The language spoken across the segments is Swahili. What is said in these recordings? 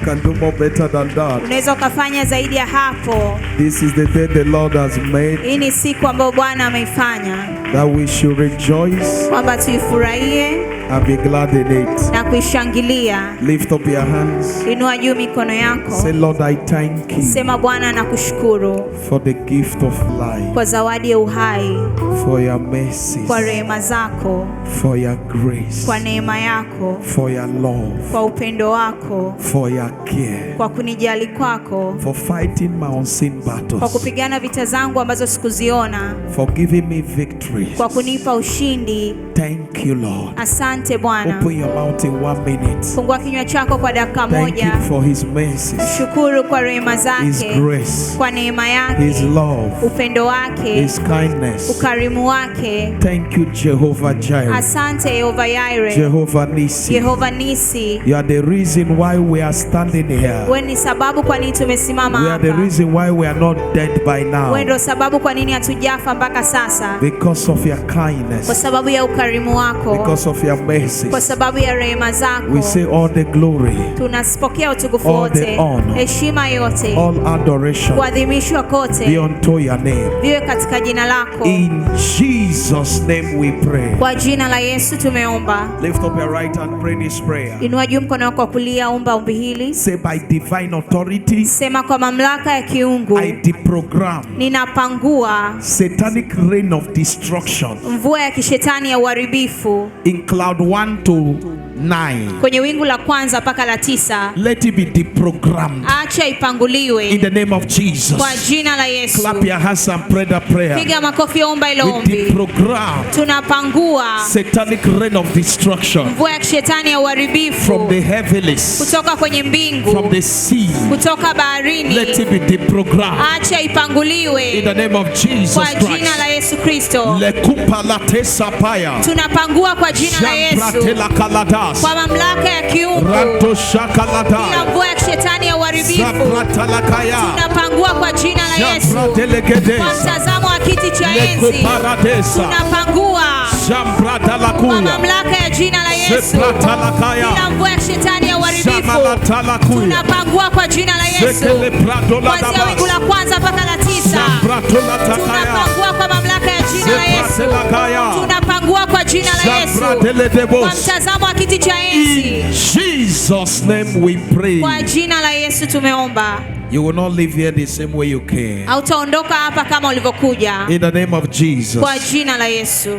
can do more better than that. Unaweza ukafanya zaidi ya hapo. This is the day the Lord has made, Hii ni siku ambayo Bwana ameifanya that we should rejoice kwamba tuifurahie and be glad in it. na kuishangilia. Lift up your hands. Inua juu mikono yako, Say, Lord, I thank you sema Bwana, nakushukuru for the gift of life, kwa zawadi ya uhai, for your mercies, kwa rehema zako, for your grace, kwa neema yako, for your love, kwa upendo wako, for your care, kwa kunijali kwako, for fighting my unseen kwa battles, kupigana vita zangu ambazo sikuziona, for giving me victories. kwa kunipa ushindi. Thank you, Lord. Asante Bwana. Open your mouth in 1 minute. Fungua kinywa chako kwa dakika Thank moja. Him for His mercies, Shukuru kwa rehema His zake, grace, kwa neema His yake, love, upendo wake, His kindness. ukarimu wake. Thank you, Jehovah Jireh, Asante Yehova Yaire, Jehovah Nissi. Yehova Nisi. You are the reason why we are standing here. Wewe ni sababu kwa nini tumesimama We are the hapa. reason why we are not dead by Wewe now. ndio sababu kwa nini hatujafa mpaka sasa, Because of your kwa kindness, sababu ya ukarimu wako, because of your kwa mercies. sababu ya rehema zako. We say all the glory, Tunapokea utukufu all the wote, honor, heshima yote, all adoration kuadhimishwa be kote unto your name. viwe katika jina lako. In Jesus' name we pray. Kwa jina la Yesu tumeomba. Lift up your right hand, pray this prayer. Inua juu mkono wako wa kulia, omba ombi hili. Say, by divine authority, Sema, kwa mamlaka ya kiungu I deprogram ninapangua satanic reign of destruction mvua ya kishetani ya uharibifu in cloud 1 to 9. kwenye wingu la kwanza mpaka la tisa. Let it be deprogrammed Acha in ipanguliwe the name of Jesus. kwa jina la Yesu. Clap your hands and pray that prayer. Piga makofi, omba hilo We ombi. deprogram Tunapangua satanic reign of destruction mvua ya kishetani ya from uharibifu the heavens, kutoka kwenye from mbingu, the sea. kutoka Let baharini. it be deprogrammed Acha in ipanguliwe the name of Jesus kwa jina la Christ. Yesu Kristo. Lekupalatesaphaya. Tunapangua kwa jina la Yesu, Jambratelakaladas. kwa mamlaka ya kiungu, Ranto kila shakalada. mvua ya kishetani ya uharibifu Zapratalakaya. tunapangua kwa jina la Yesu. Kwa Jambratelekede. mtazamo wa kiti cha enzi Lekuparadesa. tunapangua kwa Jambradalakuya. mamlaka ya jina la Yesu, Zepratalakaya. kila mvua ya shetani ya uharibifu Zamalatalakula. tunapangua kwa jina la Yesu, kuanzia wingu Zekelepradoladabas. la kwanza mpaka la tisa Zambratolatakaya. tunapangua kwa mamlaka ya jina la Yesu, Zepratelakaya. tunapangua kwa jina la Yesu, kwa Zambrateledebos. mtazamo wa kiti cha enzi. In Jesus' name we pray. Kwa jina la Yesu tumeomba. You will not leave here the same way you came. Hautaondoka hapa kama ulivyokuja, In the name of Jesus. kwa jina la Yesu.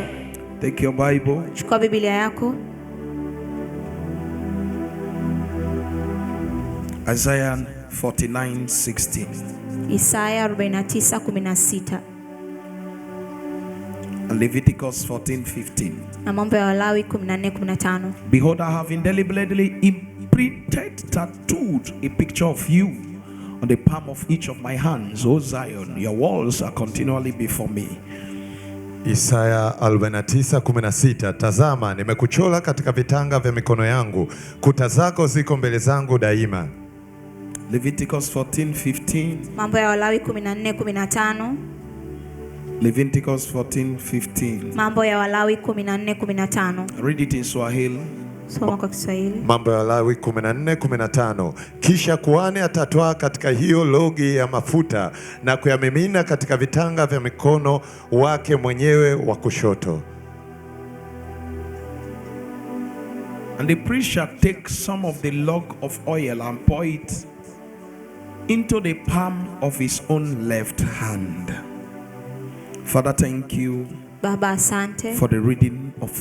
Take your Bible. Chukua Biblia yako, Isaiah 49:16. Isaya 49:16 And Leviticus 14:15. Na Mambo ya Walawi 14:15. Behold, I have indelibly imprinted, tattooed a picture of you on the palm of each of my hands, O Zion. Your walls are continually before me. Isaya 49:16, tazama nimekuchora katika vitanga vya mikono yangu, kuta zako ziko mbele zangu daima. Leviticus 14:15. Mambo ya Walawi 14:15. Leviticus 14:15. Mambo ya Walawi 14:15. Read it in Swahili. Soma kwa Kiswahili. Mambo ya Walawi 14:15, kisha kuhani atatwaa katika hiyo logi ya mafuta na kuyamimina katika vitanga vya mikono wake mwenyewe wa kushoto. And the priest shall take some of the log of oil and pour it into the palm of his own left hand. Father, thank you Baba, asante for the reading of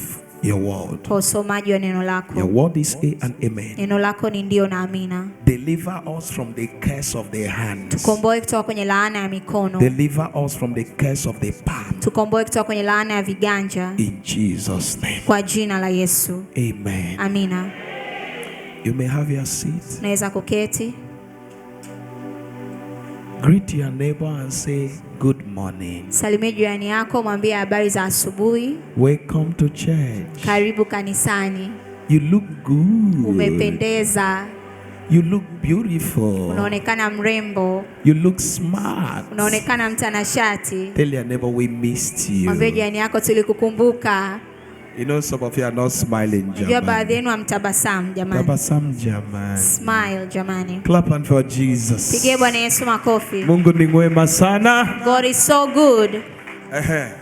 your word. kwa usomaji wa neno Your lako. word is A and Amen. Neno lako ni ndio na amina. Deliver us from the curse of the hands. Tukomboe kutoka kwenye laana ya mikono, Deliver us from the curse of the palm. Tukomboe kutoka kwenye laana ya viganja, In Jesus' name. kwa jina la Yesu. Amen. Amina. You may have your seat. Unaweza kuketi. Greet your neighbor and say, "Good morning." Salimie jirani yako, mwambie habari za asubuhi. Welcome to church. Karibu kanisani. You look good. Umependeza, You look beautiful. Unaonekana mrembo, You look smart. Unaonekana mtanashati. Tell your neighbor, "We missed Mwambie you." jirani yako, "Tulikukumbuka." You know, some of you are not smiling, Najua baadhi jamani. yenu hamtabasamu jamani. Tabasamu jamani. Smile jamani. Clap hand for Jesus. Pigie Bwana Yesu makofi. Mungu ni mwema sana. God is so good. Ehe.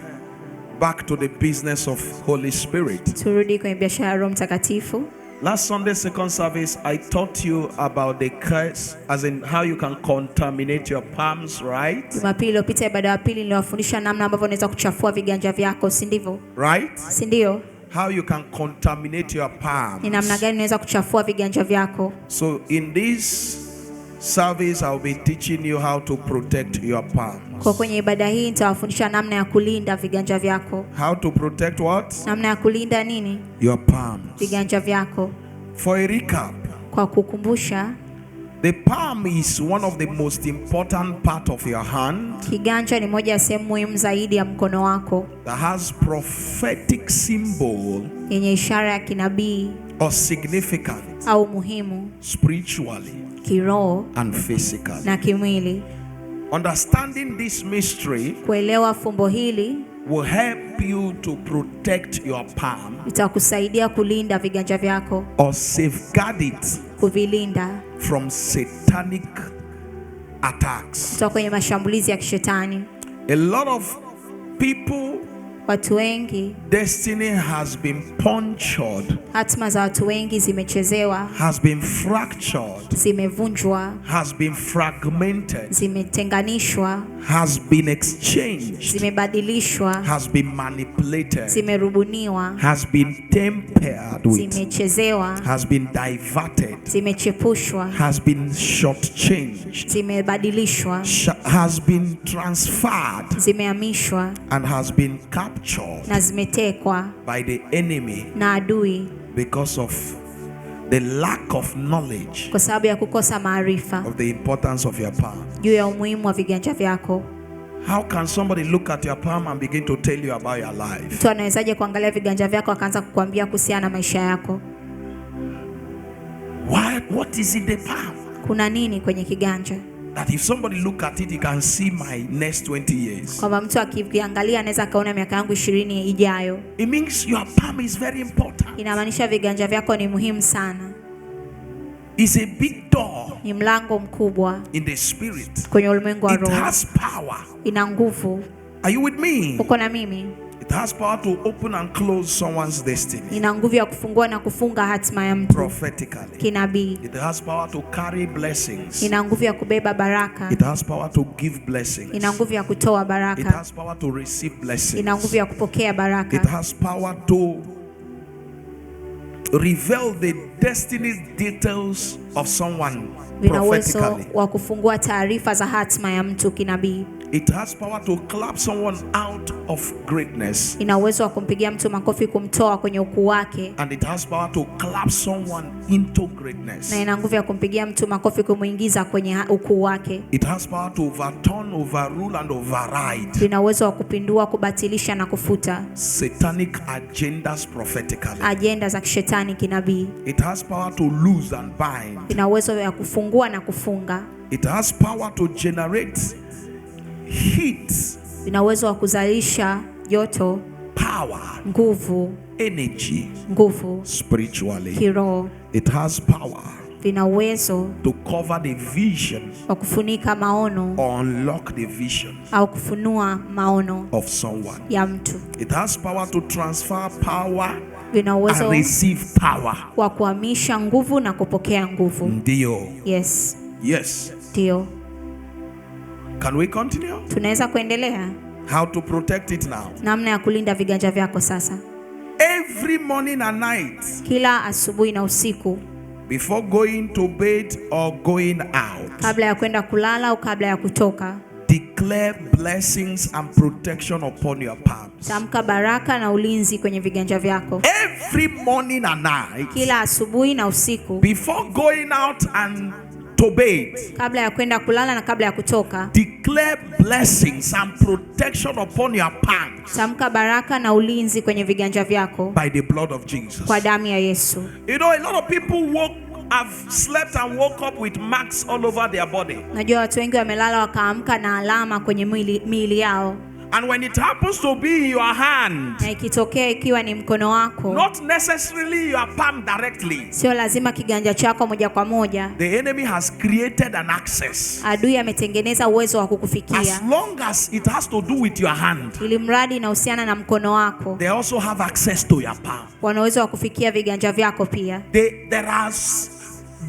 Back to the business of Holy Spirit. Turudi kwenye biashara ya Roho Mtakatifu. Last Sunday, second service, I taught you about the curse, as in how you can contaminate your palms, right? Jumapili iliyopita, ibada ya pili, niliwafundisha namna ambavyo unaweza kuchafua viganja vyako, si ndivyo? Right? Si ndio? How you can contaminate your Ni namna palms. gani unaweza kuchafua viganja vyako. So in this service, I'll be teaching you how to protect your palms. Kwa kwenye ibada hii nitawafundisha namna ya kulinda viganja vyako. How to protect what? Namna ya kulinda nini? Your palms. Viganja vyako. For a recap, Kwa kukumbusha, the palm is one of the most important part of your hand kiganja ni moja ya sehemu muhimu zaidi ya mkono wako that has prophetic symbol yenye ishara ya kinabii or significance au muhimu spiritually kiroho and physically. na kimwili. Understanding this mystery Kuelewa fumbo hili will help you to protect your palm itakusaidia kulinda viganja vyako, or safeguard it kuvilinda from satanic attacks. kutoka kwenye mashambulizi ya kishetani. A lot of people, Watu wengi, destiny has been punctured, hatima za watu wengi zimechezewa, has been fractured, zimevunjwa, has been fragmented, zimetenganishwa, has been exchanged, zimebadilishwa, has been manipulated, zimerubuniwa, has been tampered with, zimechezewa, has been diverted, zimechepushwa, has been shortchanged, zimebadilishwa, has been transferred, zimehamishwa and has been captured na zimetekwa by the enemy na adui because of the lack of knowledge kwa sababu ya kukosa maarifa of the importance of your palm. juu ya umuhimu wa viganja vyako. How can somebody look at your palm and begin to tell you about your life? Mtu anawezaje kuangalia viganja vyako akaanza kukuambia kuhusiana na maisha yako? Why, what is in the palm? Kuna nini kwenye kiganja? That if somebody look at it, he can see my next 20 years. Kwamba mtu akikiangalia anaweza akaona miaka yangu 20 ijayo. It means your palm is very important. Inamaanisha viganja vyako ni muhimu sana, It's a big door ni mlango mkubwa in the spirit. kwenye ulimwengu wa It roho, has power. ina nguvu. Are you with me? Uko na mimi? It has power to open and close someone's destiny Ina nguvu ya kufungua na kufunga hatima ya mtu prophetically. kinabii. It has power to carry blessings. Ina nguvu ya kubeba baraka, It has power to give blessings. ina nguvu ya kutoa It baraka, has power to receive ina blessings. nguvu ya kupokea It baraka, has power to reveal the destiny details of someone vina uwezo prophetically. wa kufungua taarifa za hatima ya mtu kinabii. It has power to clap someone out of greatness. Ina uwezo wa kumpigia mtu makofi, kumtoa kwenye ukuu wake, And it has power to clap someone into greatness. na ina nguvu ya kumpigia mtu makofi, kumwingiza kwenye ukuu wake. It has power to overturn, overrule, and override Lina uwezo wa kupindua, kubatilisha na kufuta satanic agendas prophetically. ajenda za kishetani kinabii. It has power to loose and bind. Ina uwezo wa kufungua na kufunga. It has power to generate heat, Ina uwezo wa kuzalisha joto, power, nguvu, energy nguvu spiritually. kiroho. It has power Vina uwezo to cover the vision wa kufunika maono or unlock the vision au kufunua maono of someone. ya mtu. It has power to transfer power Vina and uwezo receive power. wa kuhamisha nguvu na kupokea nguvu. Ndio. Yes, Yes. ndio. Can we continue? Tunaweza kuendelea How to protect it now? namna ya kulinda viganja vyako sasa. Every morning and night, Kila asubuhi na usiku, before going to bed or going out, kabla ya kwenda kulala au kabla ya kutoka, declare blessings and protection upon your palms. tamka baraka na ulinzi kwenye viganja vyako. Every morning and night, Kila asubuhi na usiku, before going out and to bed, kabla ya kwenda kulala na kabla ya kutoka, declare blessings and protection upon your palms tamka baraka na ulinzi kwenye viganja vyako by the blood of Jesus. kwa damu ya Yesu. You know, a lot of people woke, have slept and woke up with marks all over their body. Najua watu wengi wamelala wakaamka na alama kwenye miili yao. And when it happens to be in your hand, Na ikitokea ikiwa ni mkono wako, not necessarily your palm directly, sio lazima kiganja chako moja kwa moja. the enemy has created an access. Adui ametengeneza uwezo wa As kukufikia, long as it has to do with your hand, ili mradi inahusiana na mkono wako, they also have access to your palm. wana uwezo wa kufikia viganja vyako pia. There are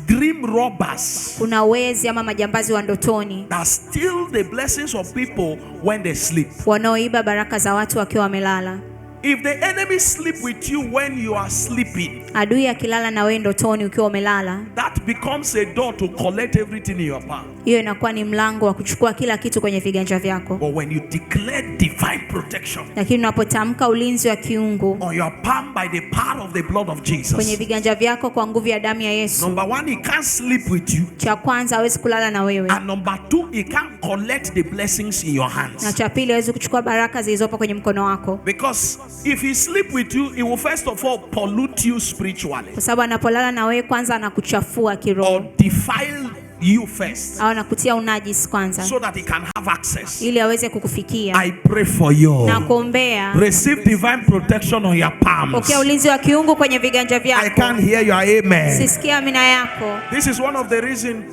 dream robbers Kuna wezi ama majambazi wa ndotoni that steal the blessings of people when they sleep. wanaoiba baraka za watu wakiwa wamelala. If the enemy sleep with you when you are sleeping, Adui akilala na wewe ndotoni ukiwa umelala, that becomes a door to collect everything in your palm. hiyo inakuwa ni mlango wa kuchukua kila kitu kwenye viganja vyako. But when you declare divine protection Lakini unapotamka ulinzi wa kiungu on your palm by the power of the blood of kwenye Jesus, viganja vyako kwa nguvu ya damu ya Yesu, number one, he can't sleep with you. cha kwanza hawezi kulala na wewe, And number two, he can't collect the blessings in your na hands. cha pili hawezi kuchukua baraka zilizopo kwenye mkono wako, Because if he sleep with you, he will first of all pollute you spiritually kwa sababu anapolala na wewe kwanza anakuchafua kiroho or defile you first au anakutia unajisi kwanza, so that he can have access. ili aweze kukufikia. I pray for you. Na kuombea, Receive divine protection on your palms. pokea ulinzi wa kiungu kwenye viganja I vyako. can't hear your amen. Sisikia amina yako. This is one of the reasons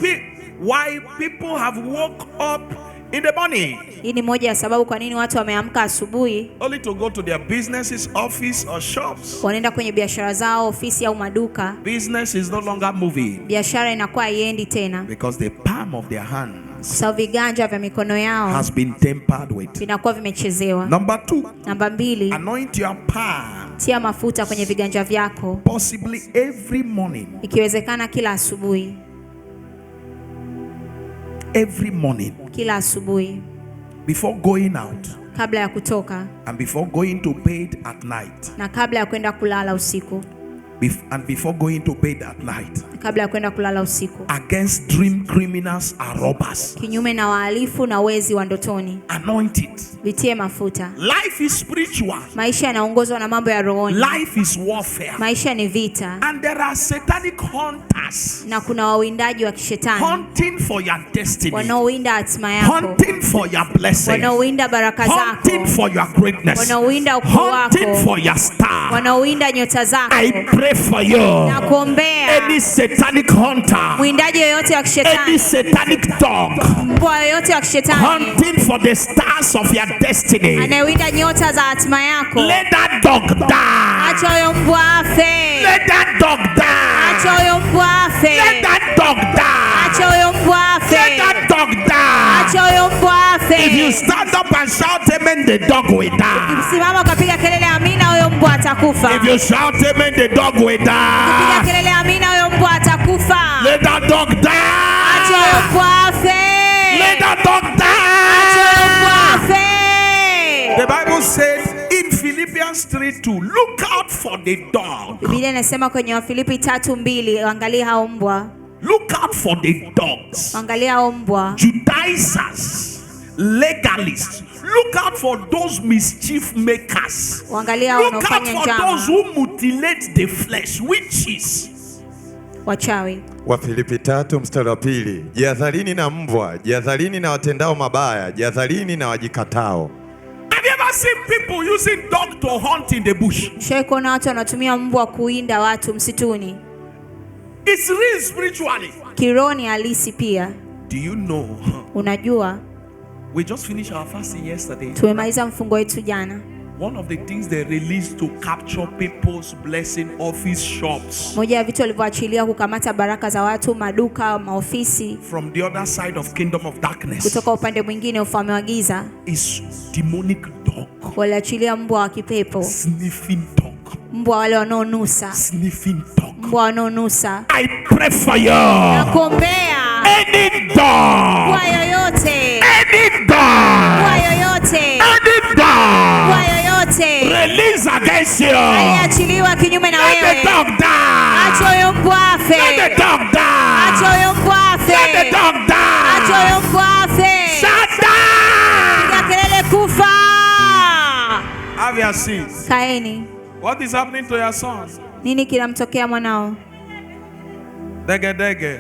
why people have woke up in the morning Hii ni moja ya sababu kwa nini watu wameamka asubuhi, only to go to their businesses, office, or shops. wanaenda kwenye biashara zao, ofisi au maduka. Business is no longer moving Biashara inakuwa haiendi tena, because the palm of their hands kwa sababu viganja vya mikono yao has been tampered with. vinakuwa vimechezewa. Number two, Namba mbili, anoint your palm tia mafuta kwenye viganja vyako, possibly every morning. ikiwezekana kila asubuhi, Every morning kila asubuhi before going out kabla ya kutoka and before going to bed at night. na kabla ya kwenda kulala usiku, And before going to bed at night. kabla ya kwenda kulala usiku, Against dream criminals and robbers. kinyume na wahalifu na wezi wa ndotoni, Anoint it. vitie mafuta. Life is spiritual. Maisha yanaongozwa na mambo ya rohoni, Life is warfare. maisha ni vita, And there are satanic hunters na kuna wawindaji wa kishetani hunting for your destiny, wanaowinda hatima yako, hunting for your blessing, wanaowinda baraka hunting zako, for your greatness, wanaowinda ukuu hunting wako, for your star. wanaowinda nyota I zako. pray for you. Na kuombea Any satanic hunter, mwindaji yoyote wa any kishetani, satanic dog mbwa yoyote wa kishetani hunting for the stars of your destiny, anayewinda nyota za hatima yako, let that dog die. acha huyo mbwa afe, Let that dog acha die. huyo mbwa afe, Let that dog die. acha huyo mbwa Let afe, that dog die. acha huyo mbwa If you afe. stand up and shout amen, the dog will die. Simama ukapiga kelele amina, huyo mbwa atakufa. If you shout amen, the dog will Piga die. kelele amina, huyo mbwa atakufa. Let that dog Acha die. huyo mbwa afe. Let that dog Acha huyo mbwa die. afe. The Bible says in Philippians 3:2, look out for the dog. Biblia inasema kwenye Wafilipi 3:2, angalia hao mbwa, Look out for the dogs. angalia hao mbwa, Judaizers, legalists. Look out for those mischief makers. angalia hao Look out wanaofanya for njama, those who mutilate the flesh, witches. wachawi. Wafilipi 3:2, jihadharini na mbwa, jihadharini na watendao mabaya, jihadharini na wajikatao. Have you ever seen people using dog to hunt in the bush? Ushawahi kuona watu wanatumia mbwa kuwinda watu msituni? It's real spiritually. Kiroho ni halisi pia. Do you know? Unajua, We just finished our fasting yesterday. tumemaliza mfungo wetu jana. One of the things they released to capture people's blessing, office, shops Moja ya vitu walivyoachilia kukamata baraka za watu, maduka, maofisi, from the other side of kingdom of darkness kutoka upande mwingine, ufalme wa giza, is demonic dog, waliachilia mbwa wa kipepo, sniffing dog, mbwa wale wanaonusa, sniffing dog. mbwa wanaonusa. I pray for you. Nakuombea Any dog, mbwa yoyote, any mbwa dog, yoyote, any mbwa dog yoyote release against you. aliyeachiliwa kinyume na Let the wewe, dog acha die. huyo mbwa Let the afe, dog acha die. huyo mbwa Let the afe, dog acha die. huyo mbwa afe. Shut down. Piga kelele kufa. Have your seat. Kaeni. What is happening to your son? Nini kinamtokea mwanao? Dege dege.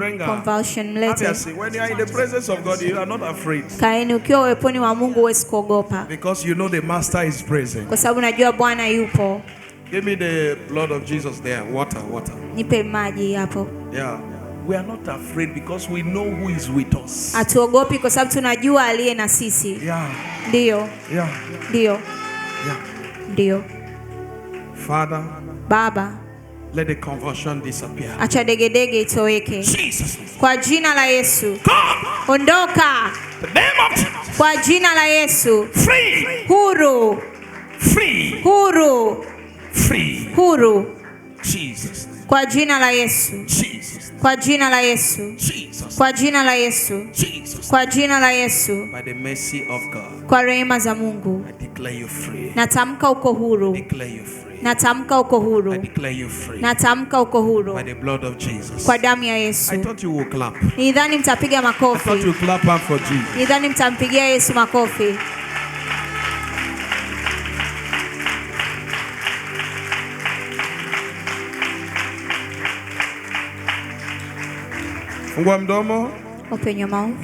Bring her. Convulsion, mlete. Obviously, when you are in the presence of God, you are not afraid. Kaeni ukiwa uweponi wa Mungu huwezi kuogopa, Because you know the master is present. kwa sababu najua Bwana yupo. Give me the blood of Jesus there. Water, water. Nipe maji hapo. Yeah. We are not afraid because we know who is with us. Hatuogopi kwa sababu tunajua aliye na sisi. Yeah. Ndiyo, Yeah. ndiyo, Yeah. ndiyo. Father, Baba, let the convulsion disappear. acha degedege itoweke Jesus. kwa jina la Yesu. Come. Ondoka The name of Jesus. kwa jina la Yesu. Free. Huru, Free. huru, Free. huru Jesus. kwa jina la Yesu, Jesus. kwa jina la Yesu, Jesus. kwa jina la Yesu, Jesus. kwa jina la Yesu. By the mercy of God, Kwa rehema za Mungu I declare you free. natamka uko huru, Declare you free. natamka uko I huru, declare you free. natamka uko By huru the blood of Jesus. kwa damu ya I Yesu. thought you would clap. Nidhani mtapiga I thought makofi, you clap up for Jesus. nidhani mtampigia Yesu makofi. Fungua mdomo. Open your mouth.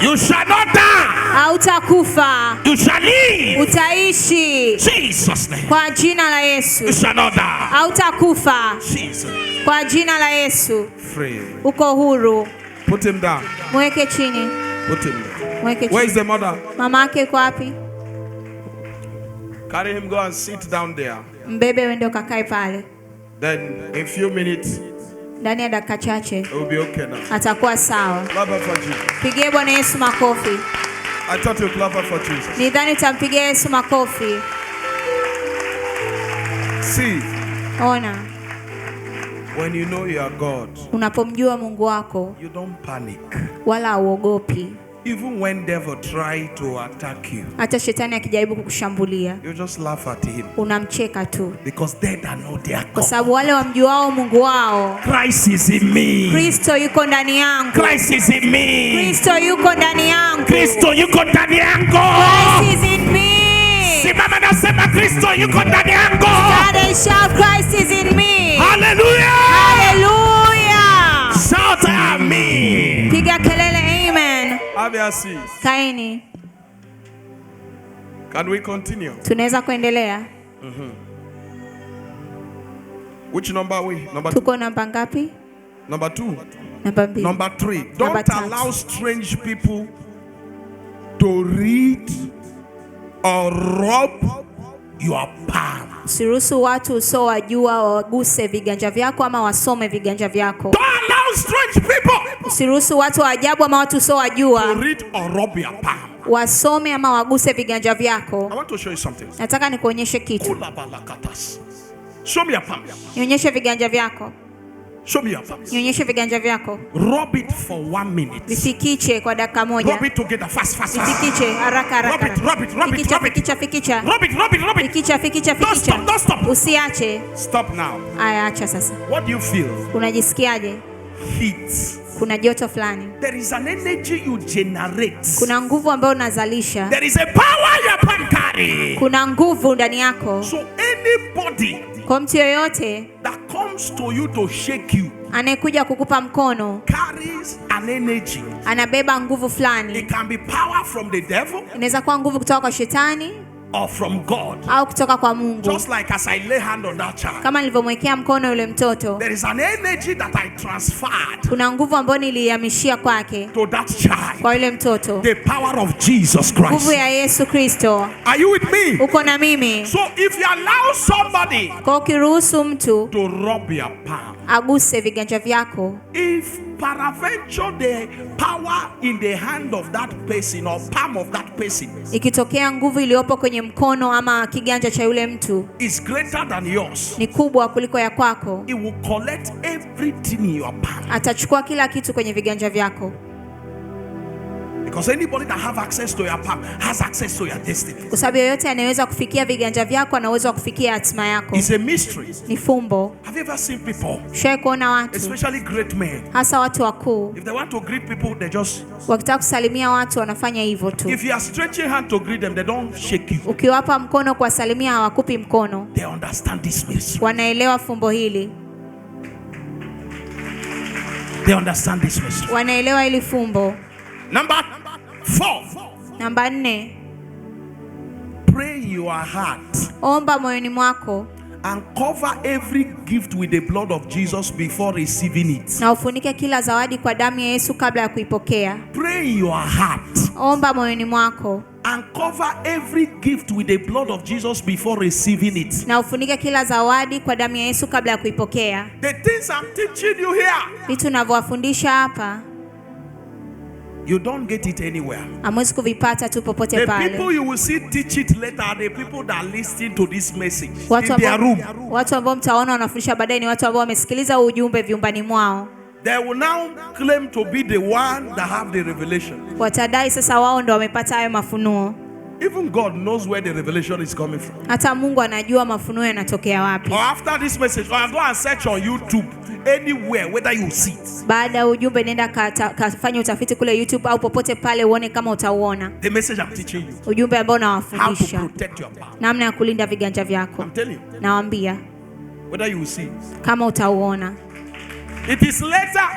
You shall not die. Hautakufa, You shall live. utaishi Jesus name. kwa jina la You Yesu. shall not die. Hautakufa Jesus. kwa jina la Yesu. Free. Uko huru. Put him down. Mweke chini, Put him down. mweke Where is chini. the mother? Mama yake yuko wapi? Carry him, go and sit down there. Mbebe uende ukakae pale. Then in few minutes, Ndani ya dakika chache it will be okay now. atakuwa sawa. Clap up for Jesus. Pigie Bwana Yesu makofi. I thought you clap up for Jesus. Nidhani utampigia Yesu makofi. See, Ona, when you know you are God, unapomjua Mungu wako you don't panic. wala hauogopi. Even when devil try to attack you, Hata shetani akijaribu kukushambulia you just laugh at him unamcheka tu, because they that know their kwa God. sababu wale wamjuao Mungu wao, Christ is in me. Kristo yuko ndani yangu, Christ is in me. Kristo yuko ndani yangu, Kristo yuko ndani yangu. Christ is in me. Simama nasema Kristo yuko ndani yangu. Shout and shout, Christ is in me. Hallelujah. Hallelujah. Shout at me. Piga kelele, amen. Have your seat. Kaeni, Can we continue? tunaweza kuendelea. Which number are we? Number two. Tuko namba ngapi? Number two. Namba mbili. Number three. Number Don't tatu. allow strange people to read or rub your palm. Usiruhusu watu usiowajua waguse viganja vyako ama wasome viganja vyako. Don't allow strange people Usiruhusu watu wa ajabu ama watu to usiowajua read or rub your palm. wasome ama waguse viganja I vyako. want to show you something. Nataka nikuonyeshe kitu. Kulabalakatas. Show me your palm. Nionyeshe viganja vyako, Show me your palm. nionyeshe viganja vyako. Rub it for 1 minute. Vifikiche kwa dakika moja. Rub it together fast, fast, fast. Vifikiche haraka haraka. Rub it, rub it, rub it, Fikicha, rub it. fikicha, fikicha. Rub it, rub it, rub it. Fikicha, fikicha, Don't fikicha. stop, don't stop. Usiache. Stop now. Aya, acha sasa. What do you feel? Unajisikiaje? Heat. Kuna joto fulani, There is an energy you generate. kuna nguvu ambayo unazalisha, There is a power your palm carry. kuna nguvu ndani yako. So anybody Kwa mtu yoyote that comes to you to shake you anayekuja kukupa mkono carries an energy. anabeba nguvu fulani. It can be power from the devil Inaweza kuwa nguvu kutoka kwa shetani or from God. au kutoka kwa Mungu. Just like as I lay hand on that child, Kama nilivyomwekea mkono yule mtoto, there is an energy that I transferred kuna nguvu ambayo niliihamishia kwake, to that child. kwa yule mtoto, The power of Jesus nguvu Christ. ya Yesu Kristo. Are you with me? Uko na mimi? So if you allow somebody Kwa ukiruhusu mtu to rub your palm, aguse viganja vyako, if peradventure the power in the hand of that person or palm of that person ikitokea nguvu iliyopo kwenye mkono ama kiganja cha yule mtu is greater than yours, ni kubwa kuliko ya kwako, it will collect everything in your palm atachukua kila kitu kwenye viganja vyako, because Because anybody that have access to your palm has access to your destiny. Kwa sababu yoyote anayeweza kufikia viganja vyako ana uwezo wa kufikia hatima yako. It's a mystery. Ni fumbo. Have you ever seen people, Ushawahi kuona watu, especially great men, hasa watu wakuu, if they want to greet people, they just, wakitaka kusalimia watu wanafanya hivyo tu. if you are stretching hand to greet them, they don't shake you. Ukiwapa mkono kuwasalimia hawakupi mkono. They understand this mystery. Wanaelewa fumbo hili, They understand this mystery. wanaelewa hili fumbo. Number 4, Namba 4, pray your heart omba moyoni mwako and cover every gift with the blood of Jesus before receiving it. na ufunike kila zawadi kwa damu ya Yesu kabla ya kuipokea. Pray your heart Omba moyoni mwako and cover every gift with the blood of Jesus before receiving it. na ufunike kila zawadi kwa damu ya Yesu kabla ya kuipokea. The things I'm teaching you here, Vitu ninavyowafundisha hapa you don't get it anywhere. hamwezi kuvipata tu popote The pale. people you will see teach it later are the people that listen to this message Watu in their room. ambao, watu ambao mtaona wanafundisha baadaye ni watu ambao wamesikiliza huu ujumbe vyumbani mwao. They will now claim to be the one that have the revelation. Watadai sasa wao ndo wamepata hayo mafunuo. Even God knows where the revelation is coming from. Hata Mungu anajua mafunuo yanatokea wapi. Or after this message, or go and search on YouTube anywhere whether you see it. Baada ya ujumbe, nenda kafanya utafiti kule YouTube au popote pale uone kama utauona The message I'm teaching you. ujumbe ambao How to nawafundisha, protect your palm. namna ya kulinda viganja vyako. I'm telling you, Nawaambia whether you see it. kama utauona. It is later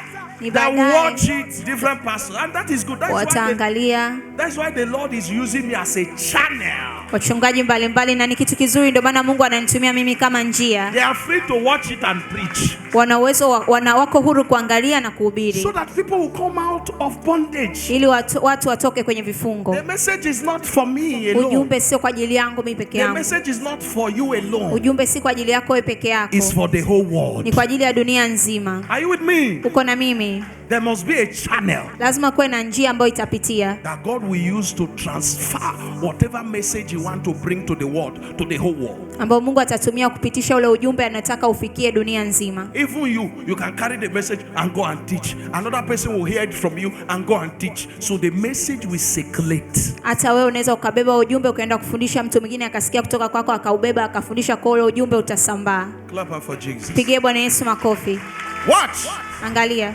Ni that baadaye. watch it, different pastors, and that is good. Wataangalia That's why the Lord is using me as a channel. wachungaji mbalimbali, na ni kitu kizuri, ndio maana Mungu ananitumia mimi kama njia. They are free to watch it and preach, Wana uwezo wako huru kuangalia na kuhubiri, so that people will come out of bondage. ili watu watoke kwenye vifungo. The message is not for me alone. Ujumbe sio kwa ajili yangu mimi peke The yangu, message is not for you alone. ujumbe si kwa ajili yako wewe peke yako, It's for the whole ni world. kwa ajili ya dunia nzima. Are you with me? Uko na mimi? There must be a channel Lazima kuwe na njia ambayo itapitia, that God will use to transfer whatever message you want to bring to the world, to the whole world. ambayo Mungu atatumia kupitisha ule ujumbe anataka ufikie dunia nzima. Even you can carry the message and go and teach. Another person will hear it from you and go and teach. So the message will circulate. Hata wewe unaweza ukabeba ujumbe ukaenda kufundisha, mtu mwingine akasikia kutoka kwako akaubeba akafundisha, kwa ule ujumbe utasambaa. Clap up for Jesus. Pigie Bwana Yesu makofi. Watch. Angalia,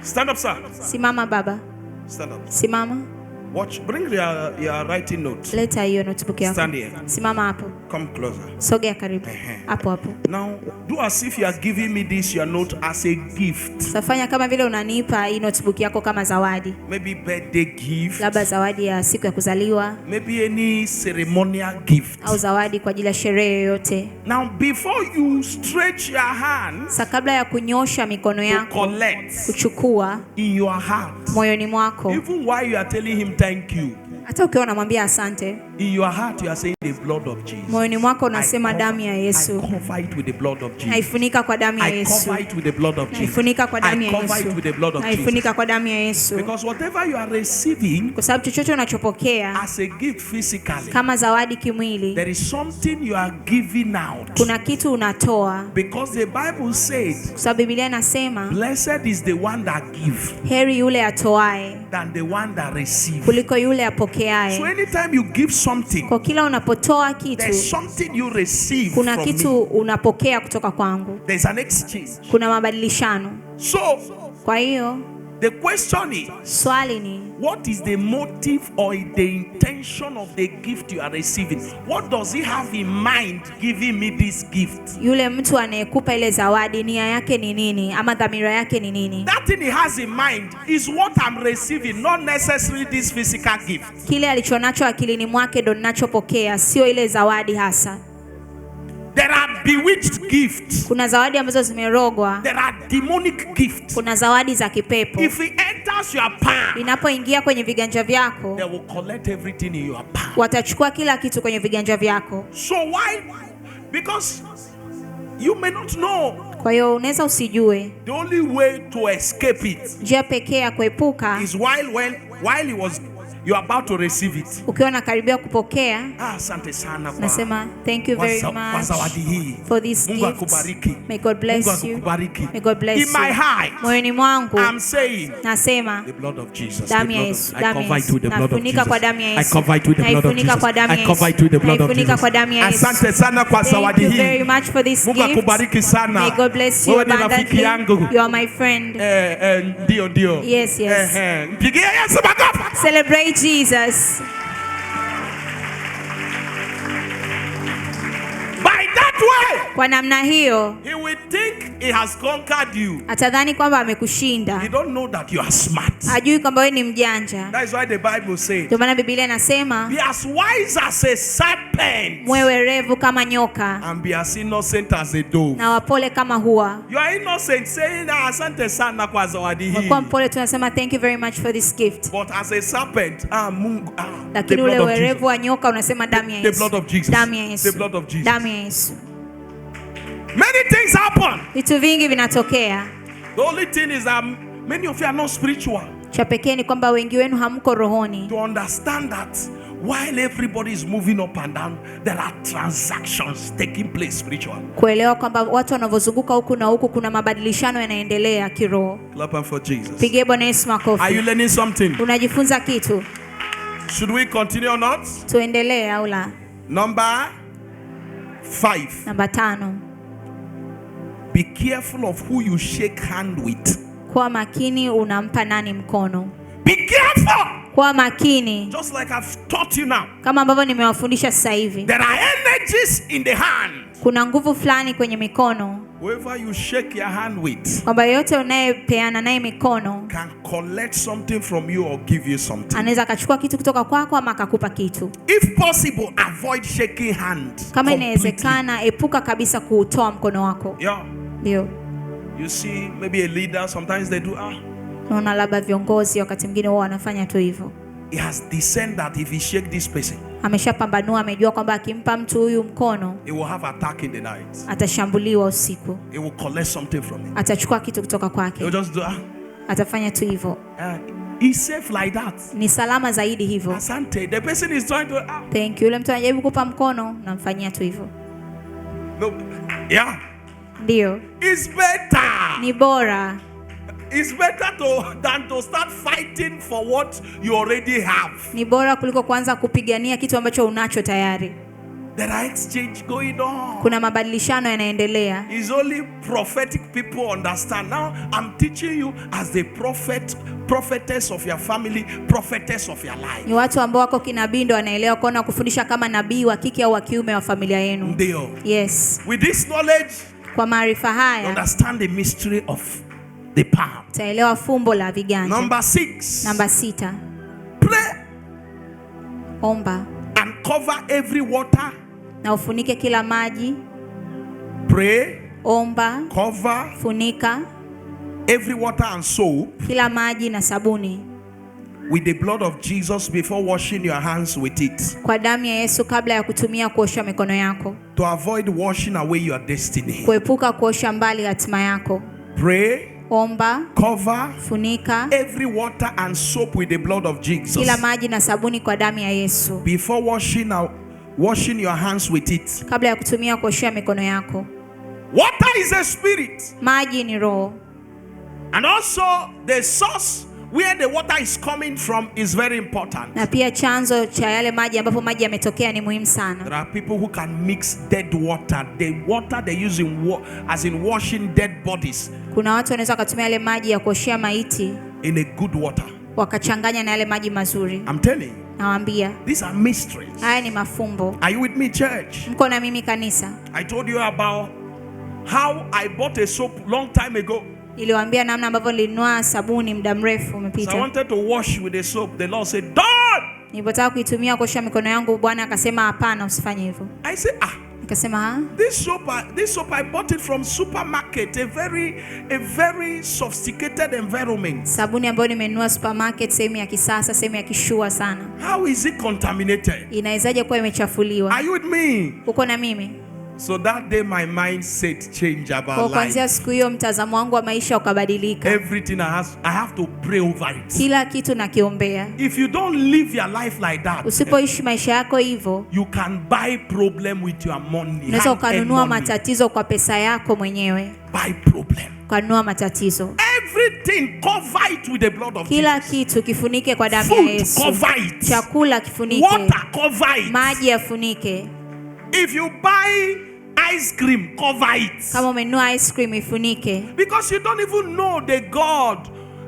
Stand up, sir. simama baba, Stand up. simama, Watch. Bring your writing note. leta hiyo notebook yako, Stand here. simama hapo, Come closer. sogea karibu hapo hapo. Now, do as if you are giving me this, your note, as a gift. Safanya kama vile unanipa hii notebook yako kama zawadi, Maybe birthday gift. labda zawadi ya siku ya kuzaliwa Maybe any ceremonial gift. au zawadi kwa ajili ya sherehe yoyote. Now, before you stretch your hand Sasa kabla ya kunyosha mikono to yako collect kuchukua in your heart, moyoni mwako, even while you are telling him thank you, hata ukiwa unamwambia asante, in your heart you are saying the blood of Jesus. moyoni mwako unasema damu ya I Yesu, cover it with the blood of Jesus. naifunika kwa damu ya I Yesu, cover it with the blood of Jesus. naifunika kwa damu I ya cover it Yesu, with the blood of Jesus. naifunika kwa damu ya Yesu, Because whatever you are receiving kwa sababu chochote unachopokea as a gift physically, kama zawadi kimwili, there is something you are giving out. kuna kitu unatoa, Because the Bible said, kwa sababu Biblia inasema blessed is the one that give heri yule atoae than the one that receive. kuliko yule apokeaye. So anytime you give something, Kwa kila unapotoa kitu, there's something you receive kuna from kitu me. unapokea kutoka kwangu, There's an exchange. kuna mabadilishano. So Kwa hiyo the question is, swali ni what is the motive or the intention of the gift you are receiving? What does he have in mind giving me this gift? yule mtu anayekupa ile zawadi, nia yake ni nini ama dhamira yake ni nini? That thing he has in mind is what I'm receiving, not necessarily this physical gift. Kile alichonacho akilini mwake ndo ninachopokea, sio ile zawadi hasa. There are bewitched gifts. Kuna zawadi ambazo zimerogwa, There are demonic gifts. kuna zawadi za kipepo. If it enters your palm, Inapoingia kwenye viganja vyako, they will collect everything in your palm. watachukua kila kitu kwenye viganja vyako. So why? Because you may not know Kwa hiyo unaweza usijue. the only way to escape it Njia pekee ya kuepuka is while he was You are about to receive it. Ukiwa unakaribia kupokea, Ah, asante sana kwa, nasema thank you kwa, very za, kwa much zawadi hii. for this Mungu gift. akubariki. May God bless Mungu you. akubariki. May God bless In my you. heart, Moyoni mwangu I'm saying nasema the blood of Jesus. The damu ya blood Yesu, of, I damu ya cover it Yesu. with the blood of Nafunika Jesus. kwa damu ya I Yesu. cover it with the blood of Naifunika Jesus. kwa damu I ya cover Yesu. it with the blood of Naifunika Jesus. kwa damu ya Yesu. Asante sana kwa Thank zawadi you hii. very much for this Mungu gift. akubariki sana. May God bless you Wewe ni rafiki abundantly. yangu. You are my friend. Eh, eh, ndio ndio. Yes, yes. Eh, eh. Mpigie Yesu makofi. Celebrate Jesus. By that way, Kwa namna hiyo he will think he has conquered you. atadhani kwamba amekushinda. He don't know that you are smart. Hajui kwamba wewe ni mjanja. That is why the Bible says, Ndio maana Biblia inasema be as wise as a serpent mwe werevu kama nyoka and be as innocent as a dove. na wapole kama hua. You are innocent saying, "Ah, asante sana kwa zawadi hii." Kwa mpole tunasema thank you very much for this gift, But as a serpent, ah, Mungu, ah, the lakini ule blood of werevu Jesus. wa nyoka unasema damu ya The Yesu, blood of Jesus. damu ya Yesu, The blood of Jesus. damu ya Yesu. Many things happen. Vitu vingi vinatokea. The only thing is that many of you are not spiritual. Cha pekee ni kwamba wengi wenu hamko rohoni To understand that while everybody is moving up and down, there are transactions taking place spiritually. kuelewa kwamba watu wanavyozunguka huku na huku kuna mabadilishano yanaendelea kiroho. Clap up for Jesus. Pigie Bwana Yesu Are you makofi. learning something? Unajifunza kitu? Should we continue or not? Tuendelee au la? Number 5. Namba 5, Be careful of who you shake hand with. kuwa makini unampa nani mkono. Be careful. Kuwa makini Just like I've taught you now. kama ambavyo nimewafundisha sasa hivi, There are energies in the hand. kuna nguvu fulani kwenye mikono, Whoever you shake your hand with kwamba yeyote unayepeana naye mikono can collect something from you or give you something. anaweza akachukua kitu kutoka kwako ama akakupa kitu. If possible, avoid shaking hand. Kama completely. inawezekana, epuka kabisa kuutoa mkono wako. Yeah. Ndio You see, maybe a leader, sometimes they do, naona labda viongozi wakati mwingine huwa wanafanya tu hivyo. he has discerned that if he shake this person, Ameshapambanua, amejua kwamba akimpa mtu huyu mkono he will have attack in the night. atashambuliwa usiku, He will collect something from him. atachukua kitu kutoka He will kwake, just do, atafanya tu hivyo. he's safe like that. Ni salama zaidi hivyo. Asante. The person is trying to, Thank you. Yule mtu anajaribu kupa mkono, namfanyia tu hivyo. no. Yeah. Ndio, It's better. ni bora, It's better than to start fighting for what you already have. ni bora kuliko kuanza kupigania kitu ambacho unacho tayari. There are exchange going on. Kuna mabadilishano yanaendelea. It's only prophetic people understand. Now I'm teaching you as the prophet, prophetess of your family, prophetess of your life. Ni watu ambao wako kinabii ndio wanaelewa, kwaona kufundisha kama nabii wa kike au wa kiume wa familia yenu. Ndio. Yes, With this knowledge, kwa maarifa you haya understand the mystery of the palm. utaelewa fumbo la viganja. Number 6. Namba 6, Pray omba and cover every water. na ufunike kila maji. Pray, Omba, cover funika every water and soap kila maji na sabuni with the blood of Jesus before washing your hands with it, kwa damu ya Yesu kabla ya kutumia kuosha mikono yako, to avoid washing away your destiny. kuepuka kuosha mbali hatima yako. Pray, Omba, cover funika every water and soap with the blood of Jesus kila maji na sabuni kwa damu ya Yesu before washing your hands with it. kabla ya kutumia kuoshea mikono yako. Water is a spirit, Maji ni roho, and also the source where the water is coming from is very important. na pia chanzo cha yale maji ambapo maji yametokea ni muhimu sana. There are people who can mix dead water, the water they use in as in washing dead bodies, Kuna watu wanaweza wakatumia yale maji ya kuoshea maiti in a good water. wakachanganya na yale maji mazuri. I'm telling you, Nawaambia these are mysteries. haya ni mafumbo. Are you with me, church? Mko na mimi kanisa? I told you about how I bought a soap long time ago. Niliwaambia namna ambavyo nilinunua sabuni muda mrefu So I umepita. wanted to wash with the soap. The Lord said, "Don't." Nilipotaka kuitumia kuosha mikono yangu, Bwana akasema hapana, usifanye hivyo. I said, Nikasema this soap I bought it from supermarket, a very sophisticated environment. Sabuni ambayo nimenunua supermarket, sehemu ya kisasa, sehemu ya kishua sana, How is it contaminated? inawezaje kuwa imechafuliwa? Are you with me? Uko na mimi? So that day my mindset changed Kwa about life. kuanzia siku hiyo mtazamo wangu wa maisha ukabadilika. Everything I have to pray over it. Kila kitu nakiombea. If you don't live your life like that, Usipoishi maisha yako hivyo, you can buy problem with your money. unaweza Hand-earned ukanunua money. matatizo kwa pesa yako mwenyewe, Buy problem. ukanunua matatizo. Everything, cover it with the blood of Kila Jesus. kitu kifunike kwa damu ya Food, Yesu. cover it. Chakula kifunike, Water, cover it. maji yafunike. If you buy ice cream, cover it. Kama umenunua ice cream ifunike, Because you don't even know the God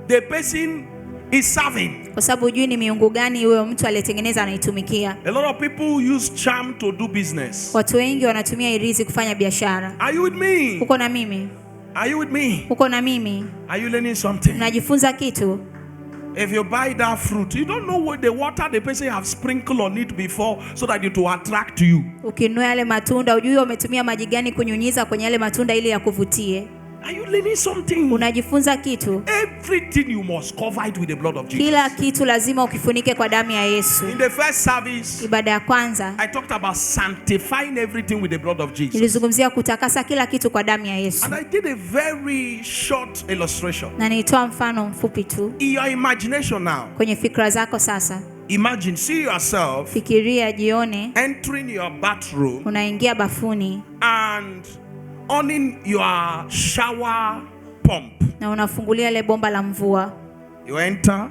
the person is serving. kwa sababu hujui ni miungu gani huyo mtu aliyetengeneza anaitumikia. A lot of people use charm to do business. Watu wengi wanatumia irizi kufanya biashara. Are you with me? Uko na mimi? Are you with me? Uko na mimi? Are you learning something? Unajifunza kitu? If you buy that fruit, you don't know what the water the person have sprinkled on it before so that it will attract you. Ukinunua yale matunda hujui wametumia maji gani kunyunyiza kwenye yale matunda ili yakuvutie. Are you learning something? Unajifunza kitu? Everything you must cover it with the blood of Jesus. Kila kitu lazima ukifunike kwa damu ya Yesu. In the first service, Ibada ya kwanza I talked about sanctifying everything with the blood of Jesus. nilizungumzia kutakasa kila kitu kwa damu ya Yesu, And I did a very short illustration. na nilitoa mfano mfupi tu In your imagination now, kwenye fikra zako. Sasa imagine, see yourself fikiria, jione entering your bathroom unaingia bafuni and owning your shower pump. na unafungulia ile bomba la mvua, You enter,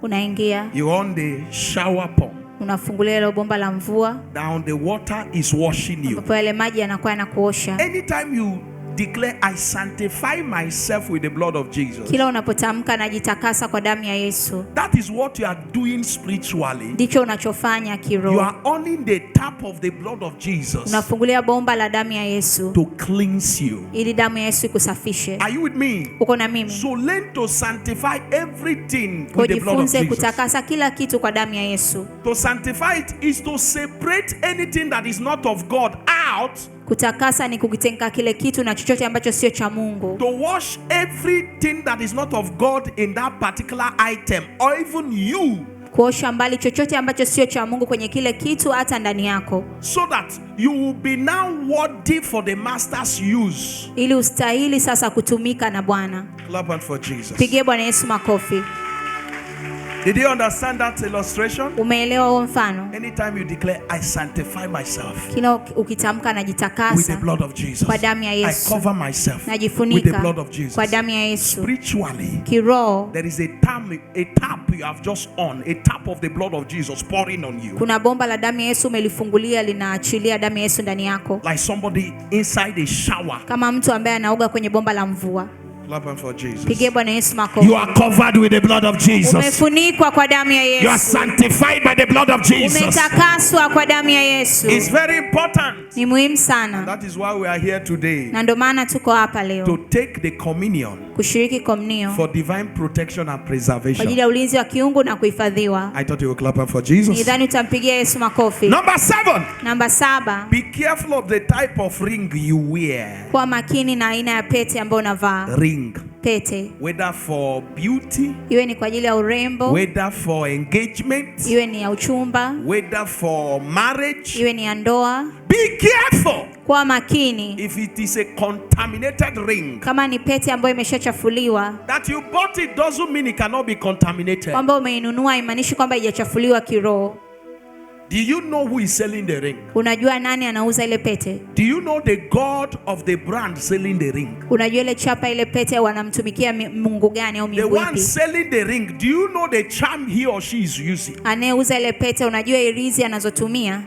unaingia you on the shower pump. unafungulia ile bomba la mvua, Now the water is washing you. ambapo yale maji yanakuwa yanakuosha. Anytime you declare, I sanctify myself with the blood of Jesus, Kila unapotamka najitakasa kwa damu ya Yesu, that is what you are doing spiritually. ndicho unachofanya You kiroho. are owning the tap of the blood of Jesus Unafungulia bomba la damu ya Yesu to cleanse you. ili damu ya Yesu ikusafishe. Are you with me? Uko na mimi? So learn to sanctify everything Kwa with the blood of jifunze Jesus. kutakasa kila kitu kwa damu ya Yesu. To sanctify it is to separate anything that is not of God out, Kutakasa ni kukitenga kile kitu na chochote ambacho sio cha Mungu, to wash everything that is not of God in that particular item, or even you, kuosha mbali chochote ambacho sio cha Mungu kwenye kile kitu, hata ndani yako, so that you will be now worthy for the master's use. ili ustahili sasa kutumika na Bwana. Clap hand for Jesus. Pigie Bwana Yesu makofi. Did you understand that illustration? Umeelewa huo mfano? Anytime you declare, I sanctify myself Kila ukitamka with the najitakasa blood of Jesus, kwa damu ya I Yesu, cover myself with the najifunika blood of Jesus. kwa damu ya Yesu. Spiritually, Kiroho there is a tap you have just on, a tap of the blood of Jesus pouring on you. kuna bomba la damu ya Yesu umelifungulia, linaachilia damu ya Yesu ndani yako, Like somebody inside a shower. kama mtu ambaye anaoga kwenye bomba la mvua. Clap hand for Jesus. Pigie Bwana Yesu makofi. You are covered with the blood of Jesus. Umefunikwa kwa damu ya You are Yesu, sanctified by the blood of Jesus. umetakaswa kwa damu ya Yesu. It's very important. Ni muhimu sana, That is why we are here today na ndio maana tuko hapa leo to take the communion kushiriki komunio for divine protection and kwa preservation. ajili ya ulinzi wa kiungu na kuhifadhiwa. I thought you would clap up for Jesus. Nidhani utampigia Yesu makofi. Number 7. Namba 7, Be careful of the type of ring you wear. kuwa makini na aina ya pete ambayo unavaa. Ring. Pete Whether for beauty, iwe ni kwa ajili ya urembo, whether for engagement, iwe ni ya uchumba, whether for marriage. iwe ni ya ndoa. Be careful Kuwa makini if it is a contaminated ring. kama ni pete ambayo imeshachafuliwa. That you bought it doesn't mean it cannot be contaminated. Kwamba umeinunua haimaanishi kwamba haijachafuliwa kiroho. Do you know who is selling the ring? Unajua nani anauza ile pete? Do you know the God of the brand selling the ring? Unajua ile chapa ile pete wanamtumikia mungu gani au The miungu one ipi? selling the ring, do you know the charm he or she is using? Anayeuza ile pete unajua irizi anazotumia?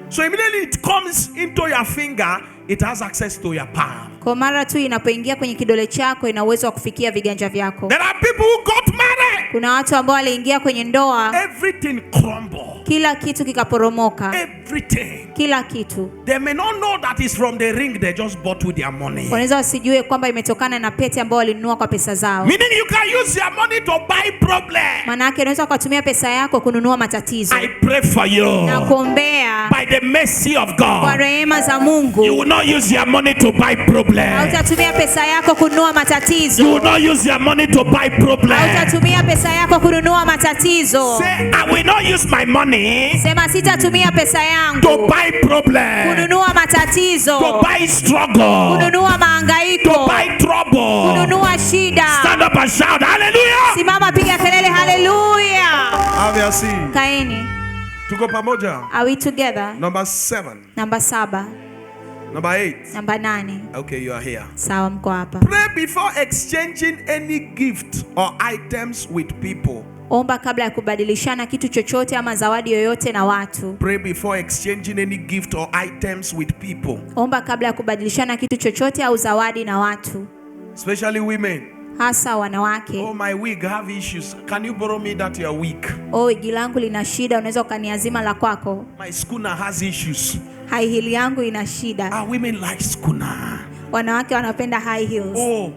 So immediately it comes into your finger, it has access to your palm. Kwa mara tu inapoingia kwenye kidole chako ina uwezo wa kufikia viganja vyako. There are people who got married. Kuna watu ambao waliingia kwenye ndoa, Everything crumbled. kila kitu kikaporomoka, Everything. kila kitu. They may not know that it's from the ring they just bought with their money. Wanaweza wasijue kwamba imetokana na pete ambao walinunua kwa pesa zao. Meaning you can use your money to buy problem. Maana yake unaweza ukatumia pesa yako kununua matatizo. I pray for you. Na kuombea By the mercy of kwa God, rehema za you Mungu, will not use your money to buy problem. hautatumia pesa yako kununua matatizo. You will not use your money to buy problem. Hautatumia Hutatumia pesa yako kununua matatizo. Say, I will not use my money Sema sitatumia pesa to yangu buy problem, kununua matatizo, to buy struggle, kununua to mahangaiko, buy trouble. kununua shida. Stand up and shout, hallelujah. Simama, piga kelele, haleluya! Have your seat. Kaeni. Tuko pamoja. Are we together? Number 7. Namba 7, Number 8. namba 8. Okay, you are here. Sawa, mko hapa. Pray before exchanging any gift or items with people. Omba kabla ya kubadilishana kitu chochote ama zawadi yoyote na watu. Pray before exchanging any gift or items with people, Omba kabla ya kubadilishana kitu chochote au zawadi na watu, especially women. hasa wanawake. Oh, my wig have issues. Can you borrow me that your wig? Oh, wigi langu lina shida, unaweza ukaniazima la kwako. My schooner has issues. High heel yangu ina shida. Ah, women like schooner. Wanawake wanapenda high heels. Oh,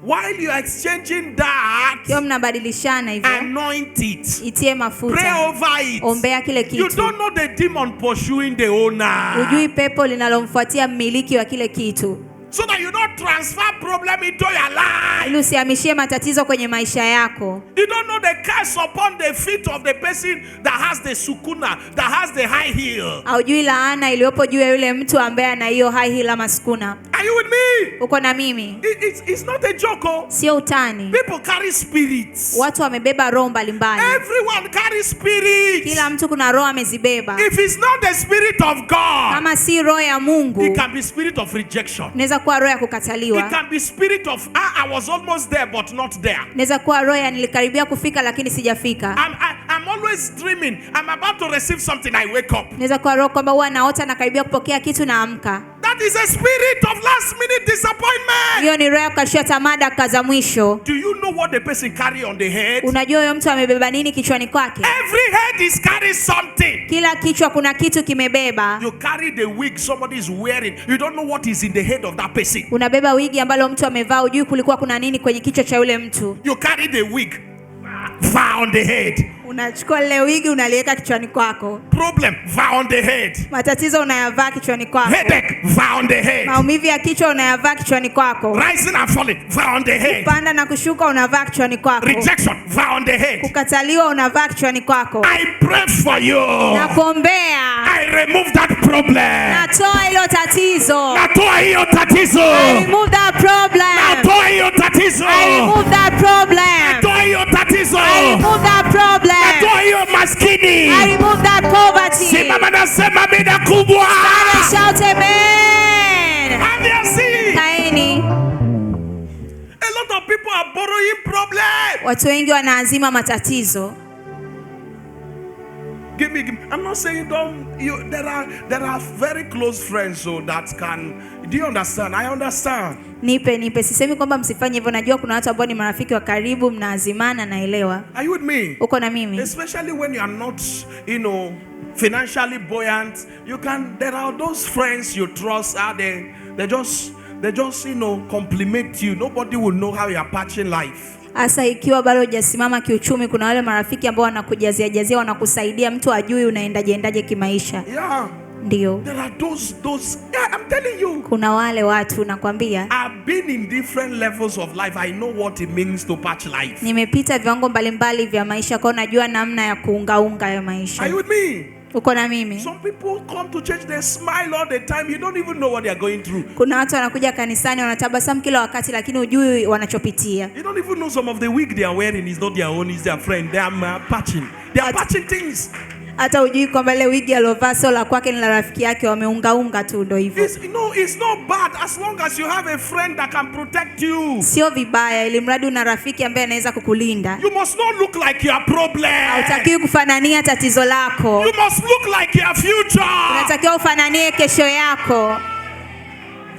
while you are exchanging that, Kiwa mnabadilishana hivyo, anoint it. itie Pray mafuta, over it. ombea kile You kitu. don't know the demon pursuing the owner. Hujui pepo linalomfuatia mmiliki wa kile kitu, So that you don't transfer problem into your life. ili usihamishie matatizo kwenye maisha yako. You don't know the curse upon the feet of the person that has the sukuna, that has the high heel. Haujui laana iliyopo juu ya yule mtu ambaye ana hiyo high heel ama sukuna. Are you with me? Uko na mimi? It's not a joke. Oh. Sio utani. People carry spirits. Watu wamebeba roho mbalimbali. Everyone carries spirits. Kila mtu kuna roho amezibeba. If it's not the spirit of God, Kama si roho ya it Mungu, can be spirit of rejection. inaweza kuwa roho ya It kukataliwa, can be spirit of I was almost there but not there. inaweza kuwa roho ya nilikaribia kufika lakini sijafika. I'm always dreaming. I'm about to receive something. I wake up. Inaweza kuwa roho kwamba huwa naota nakaribia kupokea kitu naamka. That is a spirit of last minute disappointment. Hiyo ni roho ya kukatishwa tamaa dakika za mwisho. Do you know what the person carry on the head? Unajua huyo mtu amebeba nini kichwani kwake? Every head is carrying something. Kila kichwa kuna kitu kimebeba. You carry the wig somebody is wearing. You don't know what is in the head of that person. Unabeba wigi ambalo mtu amevaa, hujui kulikuwa kuna nini kwenye kichwa cha yule mtu. You carry the wig far on the head. Unachukua lile wigi unaliweka kichwani kwako. Problem far on the head. Matatizo unayavaa kichwani kwako. Headache far on the head. Maumivu ya kichwa unayavaa kichwani kwako. Rising and falling far on the head. Kupanda na kushuka unavaa kichwani kwako. Rejection far on the head. Kukataliwa unavaa kichwani kwako. I pray for you. Nakuombea, I remove that problem. natoa hilo tatizo. Natoa hiyo tatizo. I remove that problem. Natoa hiyo tatizo. I remove that problem. Natoa hiyo tatizo. I remove that problem. Natoa hiyo maskini. I remove that poverty. Simama nasema mida kubwa. Shout amen. Have you seen? Kaeni. A lot of people are borrowing problem. Watu wengi wanaazima matatizo. Give me, give me. I'm not saying don't. You, there are very close friends so that can. Do you understand? I understand. Nipe, nipe. Sisemi kwamba msifanye hivyo. Najua kuna watu ambao ni marafiki wa karibu, mnaazimana, naelewa. Are you with me? Uko na mimi? Especially when you are not, you know, financially buoyant. You can. There are those friends you trust. They just you know compliment you. Nobody will know how you are patching life. Hasa ikiwa bado hujasimama kiuchumi, kuna wale marafiki ambao wanakujazia jazia, wanakusaidia, mtu ajui unaendaje endaje kimaisha. Yeah. Ndio. There are those yeah, I'm telling you. Kuna wale watu nakwambia. I've been in different levels of life. I know what it means to patch life. Nimepita viwango mbalimbali vya maisha, kwa najua namna ya kuungaunga ya maisha. Are you with me? Uko na mimi? Some people come to church, they smile all the time. You don't even know what they are going through. Kuna watu wanakuja kanisani wanatabasamu kila wakati, lakini hujui wanachopitia. You don't even know some of the wig they are wearing is not their own, it's their friend. They are patching. They are patching things. Hata hujui kwamba ile wigi aliovaa sio la kwake, ni la rafiki yake, wameungaunga tu, ndio hivyo. It's not bad as long as you have a friend that can protect you. Sio vibaya, ili mradi una rafiki ambaye anaweza kukulinda. You must not look like your problem. Hautakiwi kufanania tatizo lako. You must look like your future. Unatakiwa ufananie kesho yako.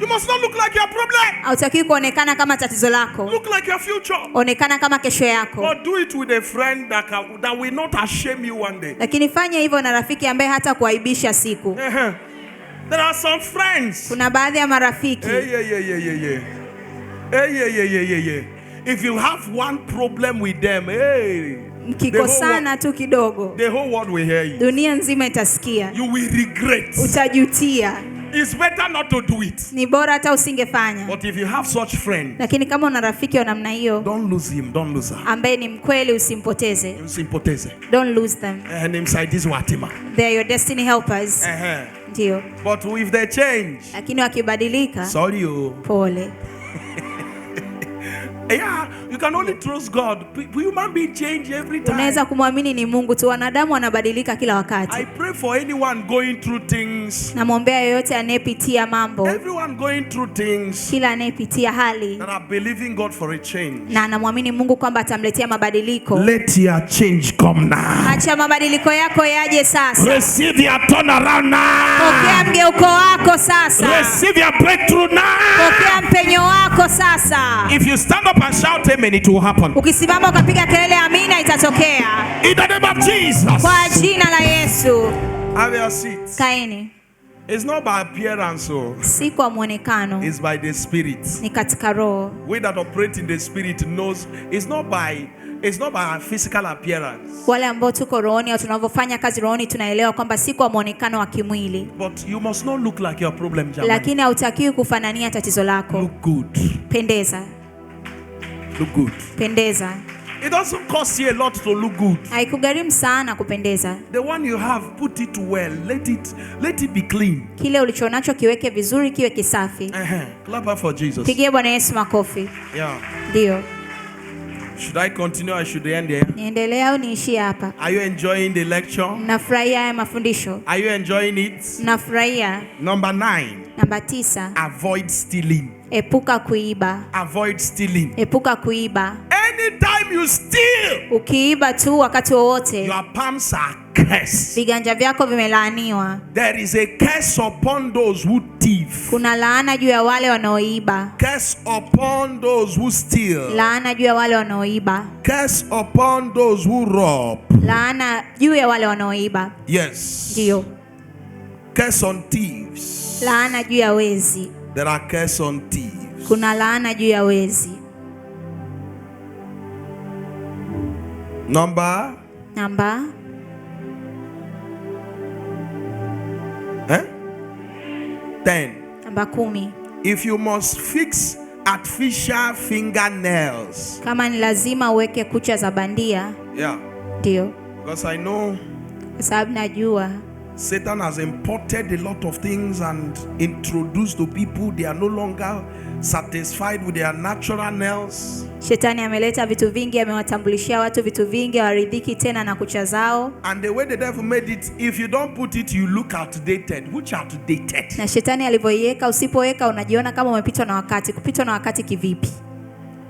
You must not look like your problem. Hautakiwi kuonekana kama tatizo lako. Look like your future. Onekana kama kesho yako. But do it with a friend that will not shame you one day. Lakini fanya hivyo na rafiki ambaye hata kuaibisha siku. There are some friends. Kuna baadhi ya marafiki. Hey, yeah, yeah, yeah, yeah, yeah. Hey, yeah, yeah, yeah, yeah, yeah. If you have one problem with them, hey, Mkikosana tu kidogo, the whole world will hear you. dunia nzima itasikia. You will regret. Utajutia. It's better not to do it. Ni bora hata usingefanya. But if you have such friend, Lakini kama una rafiki wa namna hiyo don't lose him, don't lose her. ambaye ni mkweli, usimpoteze. Usimpoteze. Don't lose them. Ni msaidizi wa hatima. They are your destiny helpers. Ndio. But if they change, Lakini wakibadilika, sorry you. pole. Yeah, you can only trust God. Human being change every time. Unaweza kumwamini ni Mungu tu, wanadamu wanabadilika kila wakati. I pray for anyone going through things. Namwombea yoyote anayepitia mambo, Everyone going through things kila anayepitia hali that are believing God for a change. na anamwamini Mungu kwamba atamletea mabadiliko. Let your change come now. Acha mabadiliko yako yaje sasa. Receive your turnaround now. Pokea mgeuko wako sasa. Receive your breakthrough now. Pokea mpenyo wako sasa. If you stand up and shout amen, it will happen. Ukisimama ukapiga kelele amina, itatokea In the name of Jesus. kwa jina la Yesu. Have your seat. Kaeni, It's not by appearance, oh. si kwa mwonekano, It's by the Spirit. ni katika roho. We that operate in the Spirit knows it's not by our physical appearance. Wale ambao tuko rohoni au tunavyofanya kazi rohoni tunaelewa kwamba si kwa mwonekano wa kimwili, But you must not look like your problem, jamani. lakini hautakiwi kufanania tatizo lako. Look good. Pendeza, Look good. pendeza. It doesn't cost you a lot to look good. Haikugharimu sana kupendeza. The one you have, put it well. Let it be clean. Kile ulichonacho kiweke vizuri, kiwe kisafi. Clap up for Jesus. Pigie Bwana Yesu makofi. Yeah. Ndio, Should I continue? I should end here. niendelee au niishie hapa? Are you enjoying the lecture? Mnafurahia haya mafundisho? Are you enjoying it? Mnafurahia? Number 9. Namba 9, Avoid stealing. epuka kuiba. Avoid stealing. Epuka kuiba. Anytime you steal, Ukiiba tu wakati wowote, your palms are cursed. viganja vyako vimelaaniwa. There is a curse upon those who thief. Kuna laana juu ya wale wanaoiba, Curse upon those who steal. laana juu ya wale wanaoiba, Curse upon those who rob. laana juu ya wale wanaoiba. Yes. Ndio, Curse on thieves. laana juu ya wezi. There are curse on thieves. Kuna laana juu ya wezi. Number Namba 10. namba 10. If you must fix artificial fingernails. Kama ni lazima uweke kucha za bandia, Yeah. ndio, Because I know kwa sababu najua Satan has imported a lot of things and introduced to people. They are no longer satisfied with their natural nails. shetani ameleta vitu vingi, amewatambulishia watu vitu vingi, hawaridhiki tena na kucha zao. And the way the devil made it, if you don't put it, you look outdated. Which outdated? Na shetani alivyoiweka, usipoweka unajiona kama umepitwa na wakati. Kupitwa na wakati kivipi?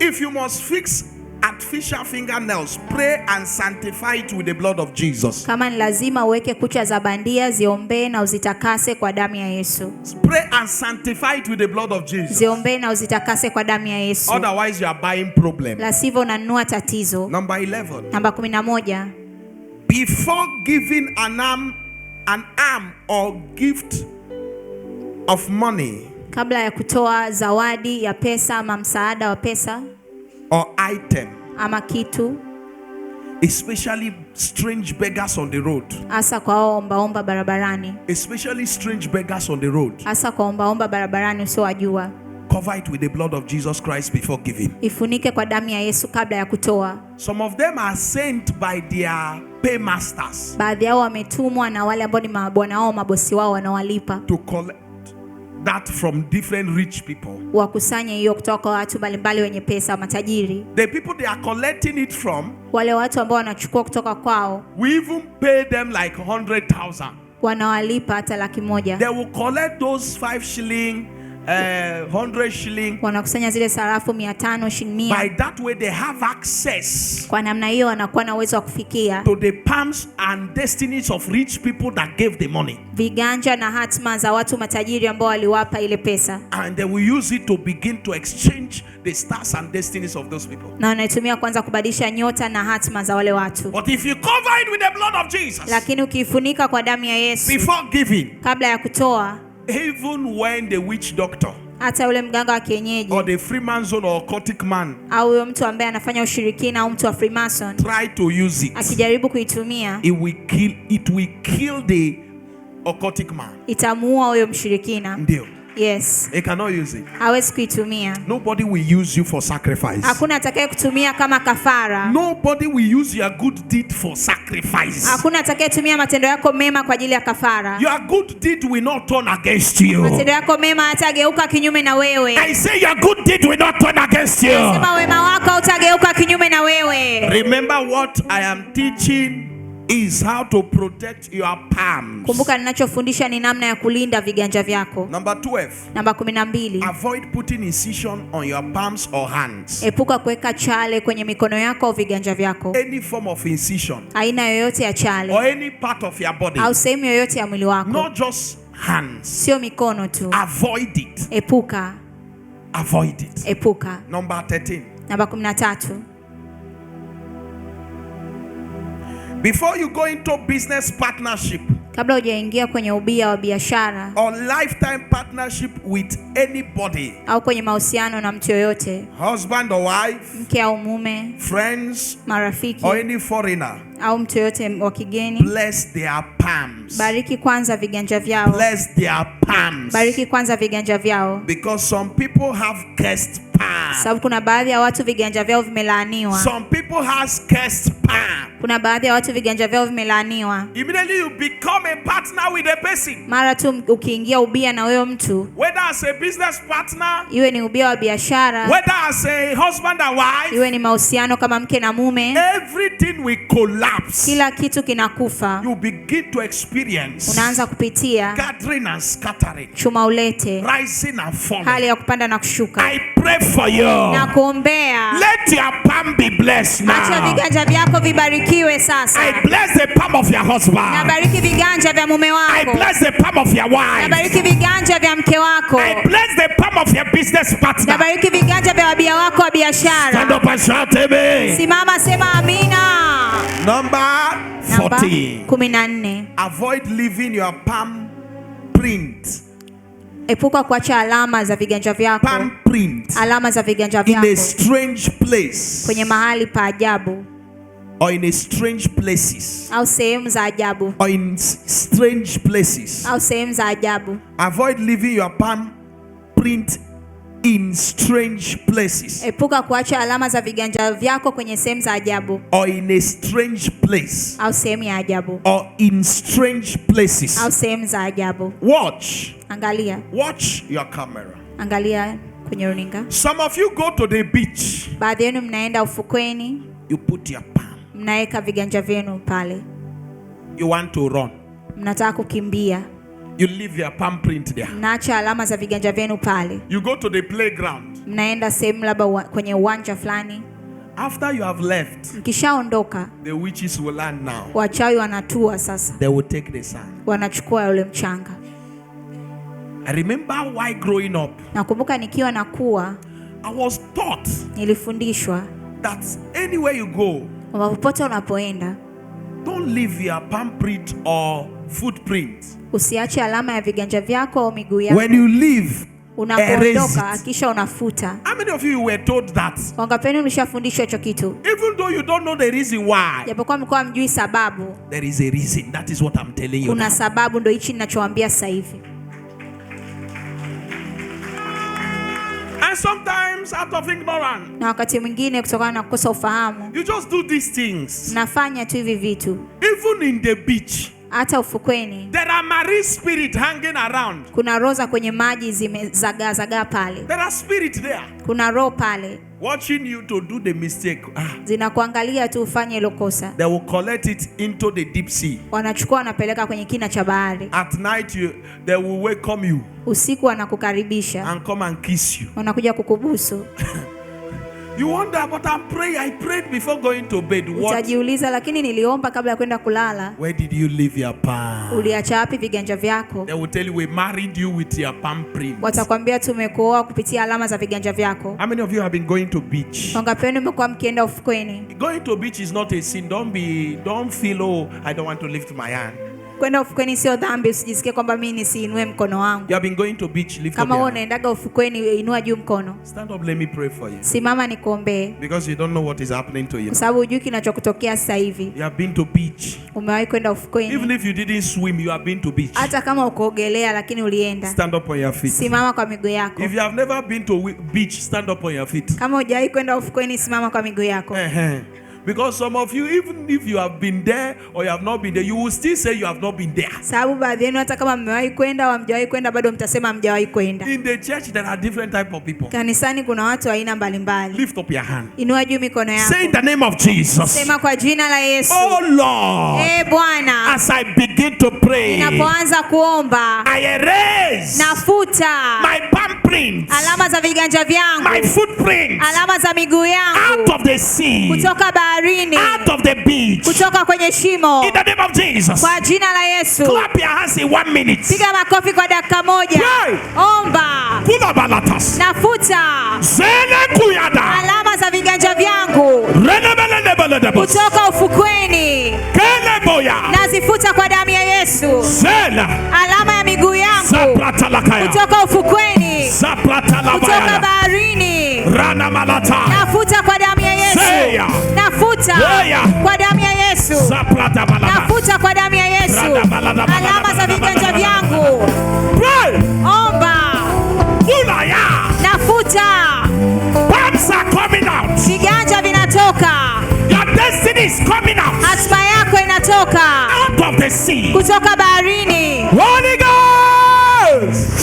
If you must fix artificial fingernails, pray and sanctify it with the blood of Jesus. Kama ni lazima uweke kucha za bandia, ziombee na uzitakase kwa damu ya Yesu. Pray and sanctify it with the blood of Jesus. Ziombee na uzitakase kwa damu ya Yesu, Otherwise, you are buying problem. la sivyo unanunua tatizo. Number 11. Namba 11, Before giving an arm or gift of money kabla ya kutoa zawadi ya pesa ama msaada wa pesa or item, ama kitu, especially strange beggars on the road, hasa kwa wao ombaomba barabarani, especially strange beggars on the road, hasa kwa ombaomba barabarani usiowajua, cover it with the blood of Jesus Christ before giving. ifunike kwa damu ya Yesu kabla ya kutoa. Some of them are sent by their paymasters Baadhi yao wametumwa na wale ambao ni mabwana wao, mabosi wao wanaowalipa to collect that from different rich people. wakusanye hiyo kutoka kwa watu mbalimbali wenye pesa, matajiri. The people they are collecting it from, Wale watu ambao wanachukua kutoka kwao we even pay them like 100,000. wanawalipa hata 100,000. They will collect those 5 shilling, 100 shilling. Wanakusanya zile sarafu 500, shilingi 100. By that way, they have access Kwa namna hiyo wanakuwa na uwezo wa kufikia to the palms and destinies of rich people that gave the money. viganja na hatma za watu matajiri ambao waliwapa ile pesa, And they will use it to begin to exchange the stars and destinies of those people. na wanaitumia kwanza kubadilisha nyota na hatma za wale watu. But if you cover it with the blood of Jesus Lakini ukiifunika kwa damu ya Yesu before giving, kabla ya kutoa, even when the witch doctor hata yule mganga wa kienyeji or the Freemason or occultic man au huyo mtu ambaye anafanya ushirikina au mtu wa Freemason try to use it, akijaribu kuitumia, it will kill the occultic man. Itamuua huyo mshirikina. Ndio. Yes. He cannot use it. Hawezi kuitumia. Nobody will use you for sacrifice. Hakuna atakaye kutumia kama kafara. Nobody will use your good deed for sacrifice. Hakuna atakayetumia matendo yako mema kwa ajili ya kafara. Your good deed will not turn against you. Matendo yako mema hatageuka kinyume na wewe. I say your good deed will not turn against you. Sema wema wako hautageuka kinyume na wewe. Remember what I am teaching is how to protect your palms. Kumbuka ninachofundisha ni namna ya kulinda viganja vyako. Number 12. Namba 12. Avoid putting incision on your palms or hands. Epuka kuweka chale kwenye mikono yako au viganja vyako. Any form of incision Aina yoyote ya chale or any part of your body. au sehemu yoyote ya mwili wako. Not just hands. Sio mikono tu. Avoid it. Epuka, Avoid it. epuka. Number 13. Namba 13. Before you go into business partnership Kabla hujaingia kwenye ubia wa biashara or lifetime partnership with anybody, au kwenye mahusiano na mtu yoyote, husband or wife, mke au mume, friends, marafiki or any foreigner, au mtu yoyote wa kigeni, bless their palms. bariki kwanza viganja vyao. Bless their palms. Bariki kwanza viganja vyao, Because some people have cursed palms. sababu kuna baadhi ya watu viganja vyao vimelaaniwa. Some people has cursed palm. Kuna baadhi ya watu viganja vyao vimelaaniwa. Immediately you become a partner with a person, Mara tu ukiingia ubia na huyo mtu, whether as a business partner, iwe ni ubia wa biashara, whether as a husband and wife, iwe ni mahusiano kama mke na mume, everything will collapse. kila kitu kinakufa. You begin to experience Unaanza kupitia gathering and scattering, chuma ulete, rising and falling. hali ya kupanda na kushuka. I pray for you. Na kuombea, Let your palm be blessed acha now. viganja vyako vibarikiwe sasa. I bless the palm of your husband. Nabariki viganja vya mume I wako, bless the palm of your wife. nabariki viganja vya mke wako, I bless the palm of your business partner. nabariki viganja vya wabia wako wa Stand biashara. up and shout amen. Simama, sema amina. Number Namba 14. 14. Avoid leaving your palm print. Epuka kuacha alama za viganja vyako, Palm print alama za viganja in a vyako strange place kwenye mahali pa ajabu or in a strange places au sehemu za ajabu or in strange places. au sehemu za ajabu. Avoid leaving your palm print in strange places Epuka kuacha alama za viganja vyako kwenye sehemu za ajabu or in a strange place au sehemu ya ajabu or in strange places. au sehemu za ajabu. Watch. Angalia, Watch your camera. angalia kwenye runinga. Some of you go to the beach. Baadhi yenu mnaenda ufukweni, You put your palm. mnaweka viganja vyenu pale, You want to run. mnataka kukimbia, You leave your palm print there. mnaacha alama za viganja vyenu pale. You go to the playground. Mnaenda sehemu labda kwenye uwanja fulani, After you have left, mkishaondoka the witches will land now. wachawi wanatua sasa, They will take the sand. wanachukua yule mchanga. I remember why growing up, Nakumbuka nikiwa nakuwa, I was taught nilifundishwa that anywhere you go, kwamba popote unapoenda don't leave your palm print or footprint. usiache alama ya viganja vyako au miguu yako. When you leave, erase Unapoondoka it. kisha unafuta. How many of you were told that? Wangapi wenu mlishafundishwa hicho kitu? Even though you don't know the reason why, Japokuwa mlikuwa mjui sababu, there is a reason. That is what I'm telling you. kuna now. sababu, ndo hichi ninachowaambia sasa hivi. And sometimes, out of ignorance, Na wakati mwingine kutokana na kukosa ufahamu, you just do these things. mnafanya tu hivi vitu. Even in the beach, Hata ufukweni there are marine spirit hanging around. kuna roho za kwenye maji zimezagaazagaa pale, There are spirit there kuna roho pale watching you to do the mistake. Zinakuangalia tu ufanye hilo kosa, They will collect it into the deep sea. wanachukua wanapeleka kwenye kina cha bahari. At night, they will welcome you Usiku wanakukaribisha, and come and kiss you. wanakuja kukubusu. You wonder, but I'm praying. I prayed before going to bed. What? Utajiuliza, lakini niliomba kabla ya kwenda kulala. Where did you leave your palm? Uliacha wapi viganja vyako? They will tell you we married you with your palm print. Watakwambia tumekuoa kupitia alama za viganja vyako. How many of you have been going to beach? Wangapi wenu mmekuwa mkienda ufukweni? Going to beach is not a sin. Don't feel, oh, I don't want to lift my hand. Kwenda ufukweni sio dhambi, usijisikie kwamba mimi nisiinue mkono wangu. You have been going to beach, lift up Kama your wewe hand. unaendaga ufukweni, inua juu mkono. Stand up, let me pray for you. Simama nikuombee, Because you don't know what is happening to you. kwa sababu hujui kinachokutokea sasa hivi. You have been to beach. Umewahi kwenda Even ufukweni, if you didn't swim, you have been to beach. hata kama ukuogelea, lakini ulienda. Stand up on your feet. Simama kwa miguu yako. If you have never been to beach, stand up on your feet. Kama hujawahi kwenda ufukweni, simama kwa miguu yako. Because some of you, even if you have been there or you have not been there, you will still say you have not been there. Sababu baadhi yenu hata kama mmewahi kwenda au hamjawahi kwenda, bado mtasema hamjawahi kwenda. In the church, there are different type of people. Kanisani kuna watu aina mbalimbali. Lift up your hand. Inua juu mikono Say in yako, the name of Jesus. sema kwa jina la Yesu. Oh Lord, Eh Bwana, as I begin to pray, ninapoanza kuomba I erase nafuta my palm prints, alama za viganja my vyangu, footprints alama za miguu out yangu of the sea, kutoka baharini, out of the beach. kutoka kwenye shimo, In the name of Jesus. kwa jina la Yesu. Clap your hands in 1 minute. Piga makofi kwa dakika moja. Pray. Omba, Kulabalatas. nafuta Zele kuyada. alama za viganja vyangu Renebelebelebes. kutoka ufukweni, Keleboya. nazifuta kwa damu ya Yesu. Zela. Alama ya miguu yangu Zapratalakaya. kutoka ufukweni, kutoka Zapratalabaya. baharini, Ranamalata. nafuta kwa damu ya Yesu. Seya. Nafuta Seya. kwa damu ya Yesu. Zapratabalata. Nafuta kwa damu ya Yesu alama za viganja vyangu. Pray. Omba, Kulaya. nafuta, Palms are coming out. viganja vinatoka, Your destiny is coming out. hatima yako inatoka Out of the sea. kutoka baharini. Holy Ghost.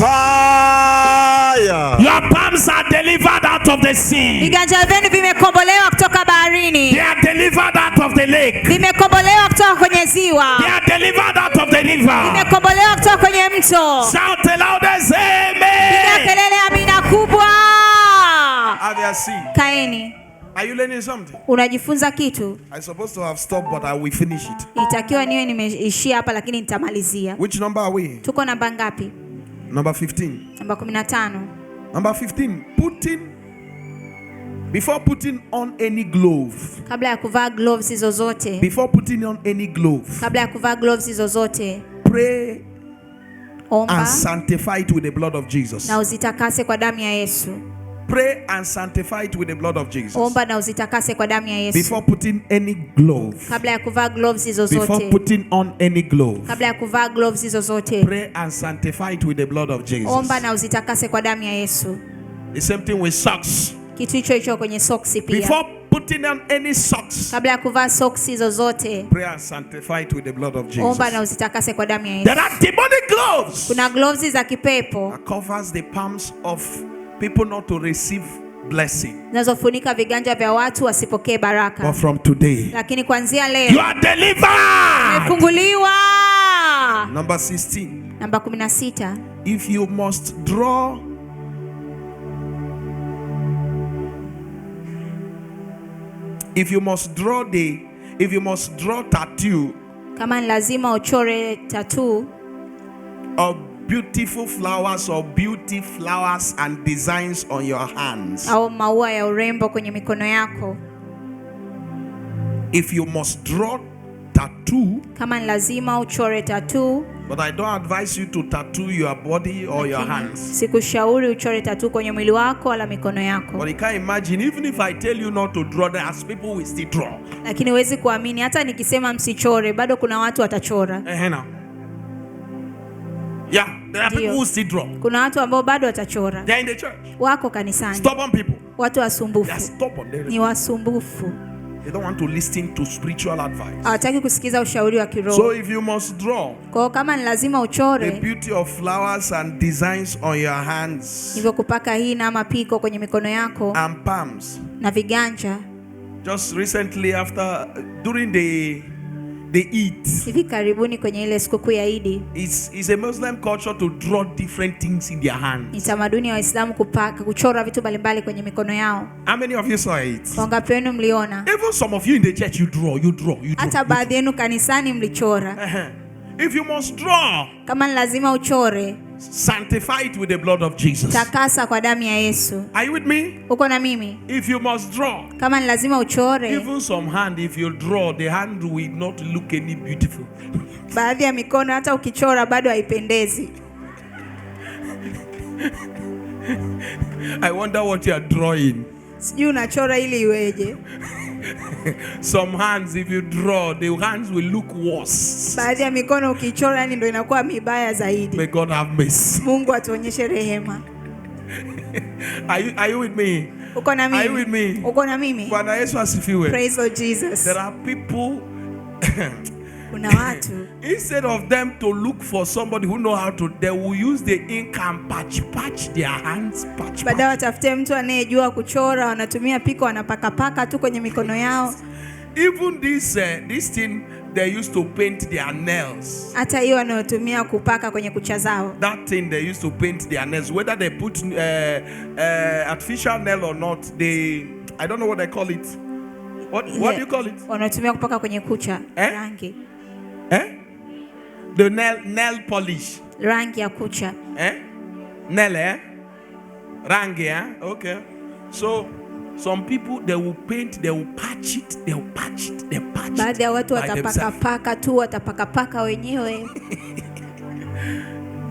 Fire. Your palms are delivered out of the sea. Viganja vyenu vimekombolewa kutoka baharini, They are delivered out of the lake. vimekombolewa kutoka kwenye ziwa, They are delivered out of the river. vimekombolewa kutoka kwenye mto. Shout the loudest Piga amen. kelele amina kubwa. Have a seat. Kaeni, Are you learning something? unajifunza kitu. I'm supposed to have stopped, but I will finish it. Itakiwa niwe nimeishia hapa, lakini nitamalizia. Which number are we? Tuko namba ngapi? Number 15. Namba 15. Number 15. Putting before putting on any glove. Kabla ya kuvaa gloves zozote, Before putting on any glove, kabla ya kuvaa gloves zozote, pray omba and sanctify it with the blood of Jesus. na uzitakase kwa damu ya Yesu. Pray and sanctify it with the blood of Jesus. Omba na uzitakase kwa damu ya Yesu. Before putting any glove, Kabla ya kuvaa gloves before zozote, putting on any glove, kabla ya kuvaa gloves zozote, pray and sanctify it with the blood of Jesus. omba na uzitakase kwa damu ya Yesu. The same thing with socks. Kitu hicho hicho kwenye soksi pia. Before putting on any socks, Kabla ya kuvaa soksi zozote, pray and sanctify it with the blood of Jesus. omba na uzitakase kwa damu ya Yesu. There are demonic gloves Kuna gloves za kipepo that covers the palms of people not to receive blessing. zinazofunika viganja vya watu wasipokee baraka, But from today, lakini kuanzia you leo are delivered. umefunguliwa. Number 16. Namba 16. If you must draw if you must draw the if you must draw tattoo Kama ni lazima uchore tattoo of beautiful flowers or beauty flowers and designs on your hands, au maua ya urembo kwenye mikono yako, if you must draw tattoo, kama ni lazima uchore tattoo, but I don't advise you to tattoo your body or your hands. sikushauri uchore tattoo kwenye mwili wako wala mikono yako, But you can't imagine, even if I tell you not to draw, there as people will still draw. lakini huwezi kuamini, hata nikisema msichore, bado kuna watu watachora. Eh, now. Yeah, there are people Ndio. who still draw. Kuna watu ambao bado watachora, They are in the church. wako kanisani, Stubborn people. watu They are wasumbufu, stubborn. ni wasumbufu, They don't want to listen to spiritual advice. hawataki kusikiza ushauri wa kiroho. So if you must draw Kwa hiyo kama ni lazima the uchore, beauty of flowers and designs on your hands hivyo kupaka hina ama piko kwenye mikono yako and palms. na viganja. Just recently after during the Eid, Hivi karibuni kwenye ile sikukuu ya Idi, it's a Muslim culture to draw different things in their hands. ni tamaduni ya Waislamu kupaka kuchora vitu mbalimbali kwenye mikono yao. How many of you saw it? Wangapi wenu mliona? Even some of you in the church, you draw, you draw, you draw. Hata baadhi yenu kanisani mlichora. Uh-huh. If you must draw Kama ni lazima uchore, Sanctify it with the blood of Jesus. Takasa kwa damu ya Yesu. Are you with me? Uko na mimi? If you must draw, Kama ni lazima uchore, even some hand, if you draw, the hand will not look any beautiful. Baadhi ya mikono hata ukichora bado haipendezi. I wonder what you are drawing. Sijui unachora ili iweje. Some hands, if you draw, the hands will look worse. Baadhi ya mikono ukichora, yani ndio inakuwa mibaya zaidi. May God have mercy. Mungu atuonyeshe rehema. Are you with me? Uko na Are you with mimi? me? Uko na mimi? Bwana Yesu asifiwe. Praise Lord Jesus. There are people, Kuna watu instead of them to look for somebody who know how to, they will use the ink and patch their hands, patch, baadaye patch. watafute mtu anayejua kuchora, wanatumia piko, wanapakapaka tu kwenye mikono yao. Even this thing they used to paint their nails. Hata hiyo wanayotumia kupaka kwenye kucha zao, That thing they used to paint their nails, whether they put artificial nail or not, they, I don't know what they call it. What do you call it? Wanatumia kupaka kwenye kucha Eh? Rangi. Eh? The nail polish. Rangi ya kucha. Eh? Nail, eh? Rangi, eh? Okay. So some people, they will paint, they will patch it, they will patch it, they patch it. Baadhi ya watu by themselves. watapakapaka tu, watapakapaka wenyewe.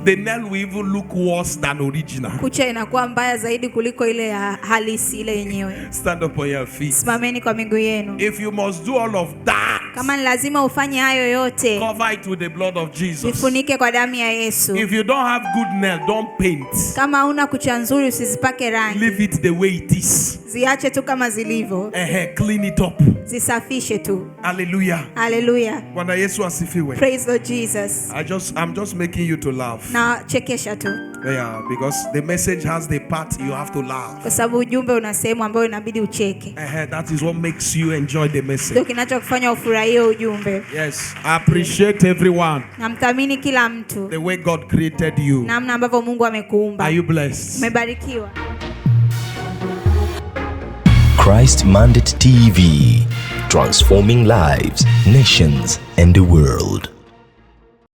The nail will even look worse than original. Kucha inakuwa mbaya zaidi kuliko ile ya halisi ile yenyewe. Stand up on your feet. Simameni kwa miguu yenu. If you must do all of that, Kama ni lazima ufanye hayo yote, cover it with the blood of Jesus. jifunike kwa damu ya Yesu. If you don't have good nail, don't paint. Kama huna kucha nzuri usizipake rangi. Leave it the way it is. Ziache tu kama zilivyo. Clean it up. Zisafishe tu. Hallelujah. Hallelujah. Bwana Yesu asifiwe. Praise Lord Jesus. I'm just making you to laugh. Na chekesha tu. Yeah, because the message has the part you have to laugh. Kwa sababu ujumbe una sehemu ambayo inabidi ucheke. That is what makes you enjoy the message. Ndio kinachokufanya ufurahie ujumbe. Yes, I appreciate everyone. Namthamini kila mtu. The way God created you. Namna ambavyo Mungu amekuumba. Are you blessed? Umebarikiwa. Christ Mandate TV, transforming lives, nations, and the world.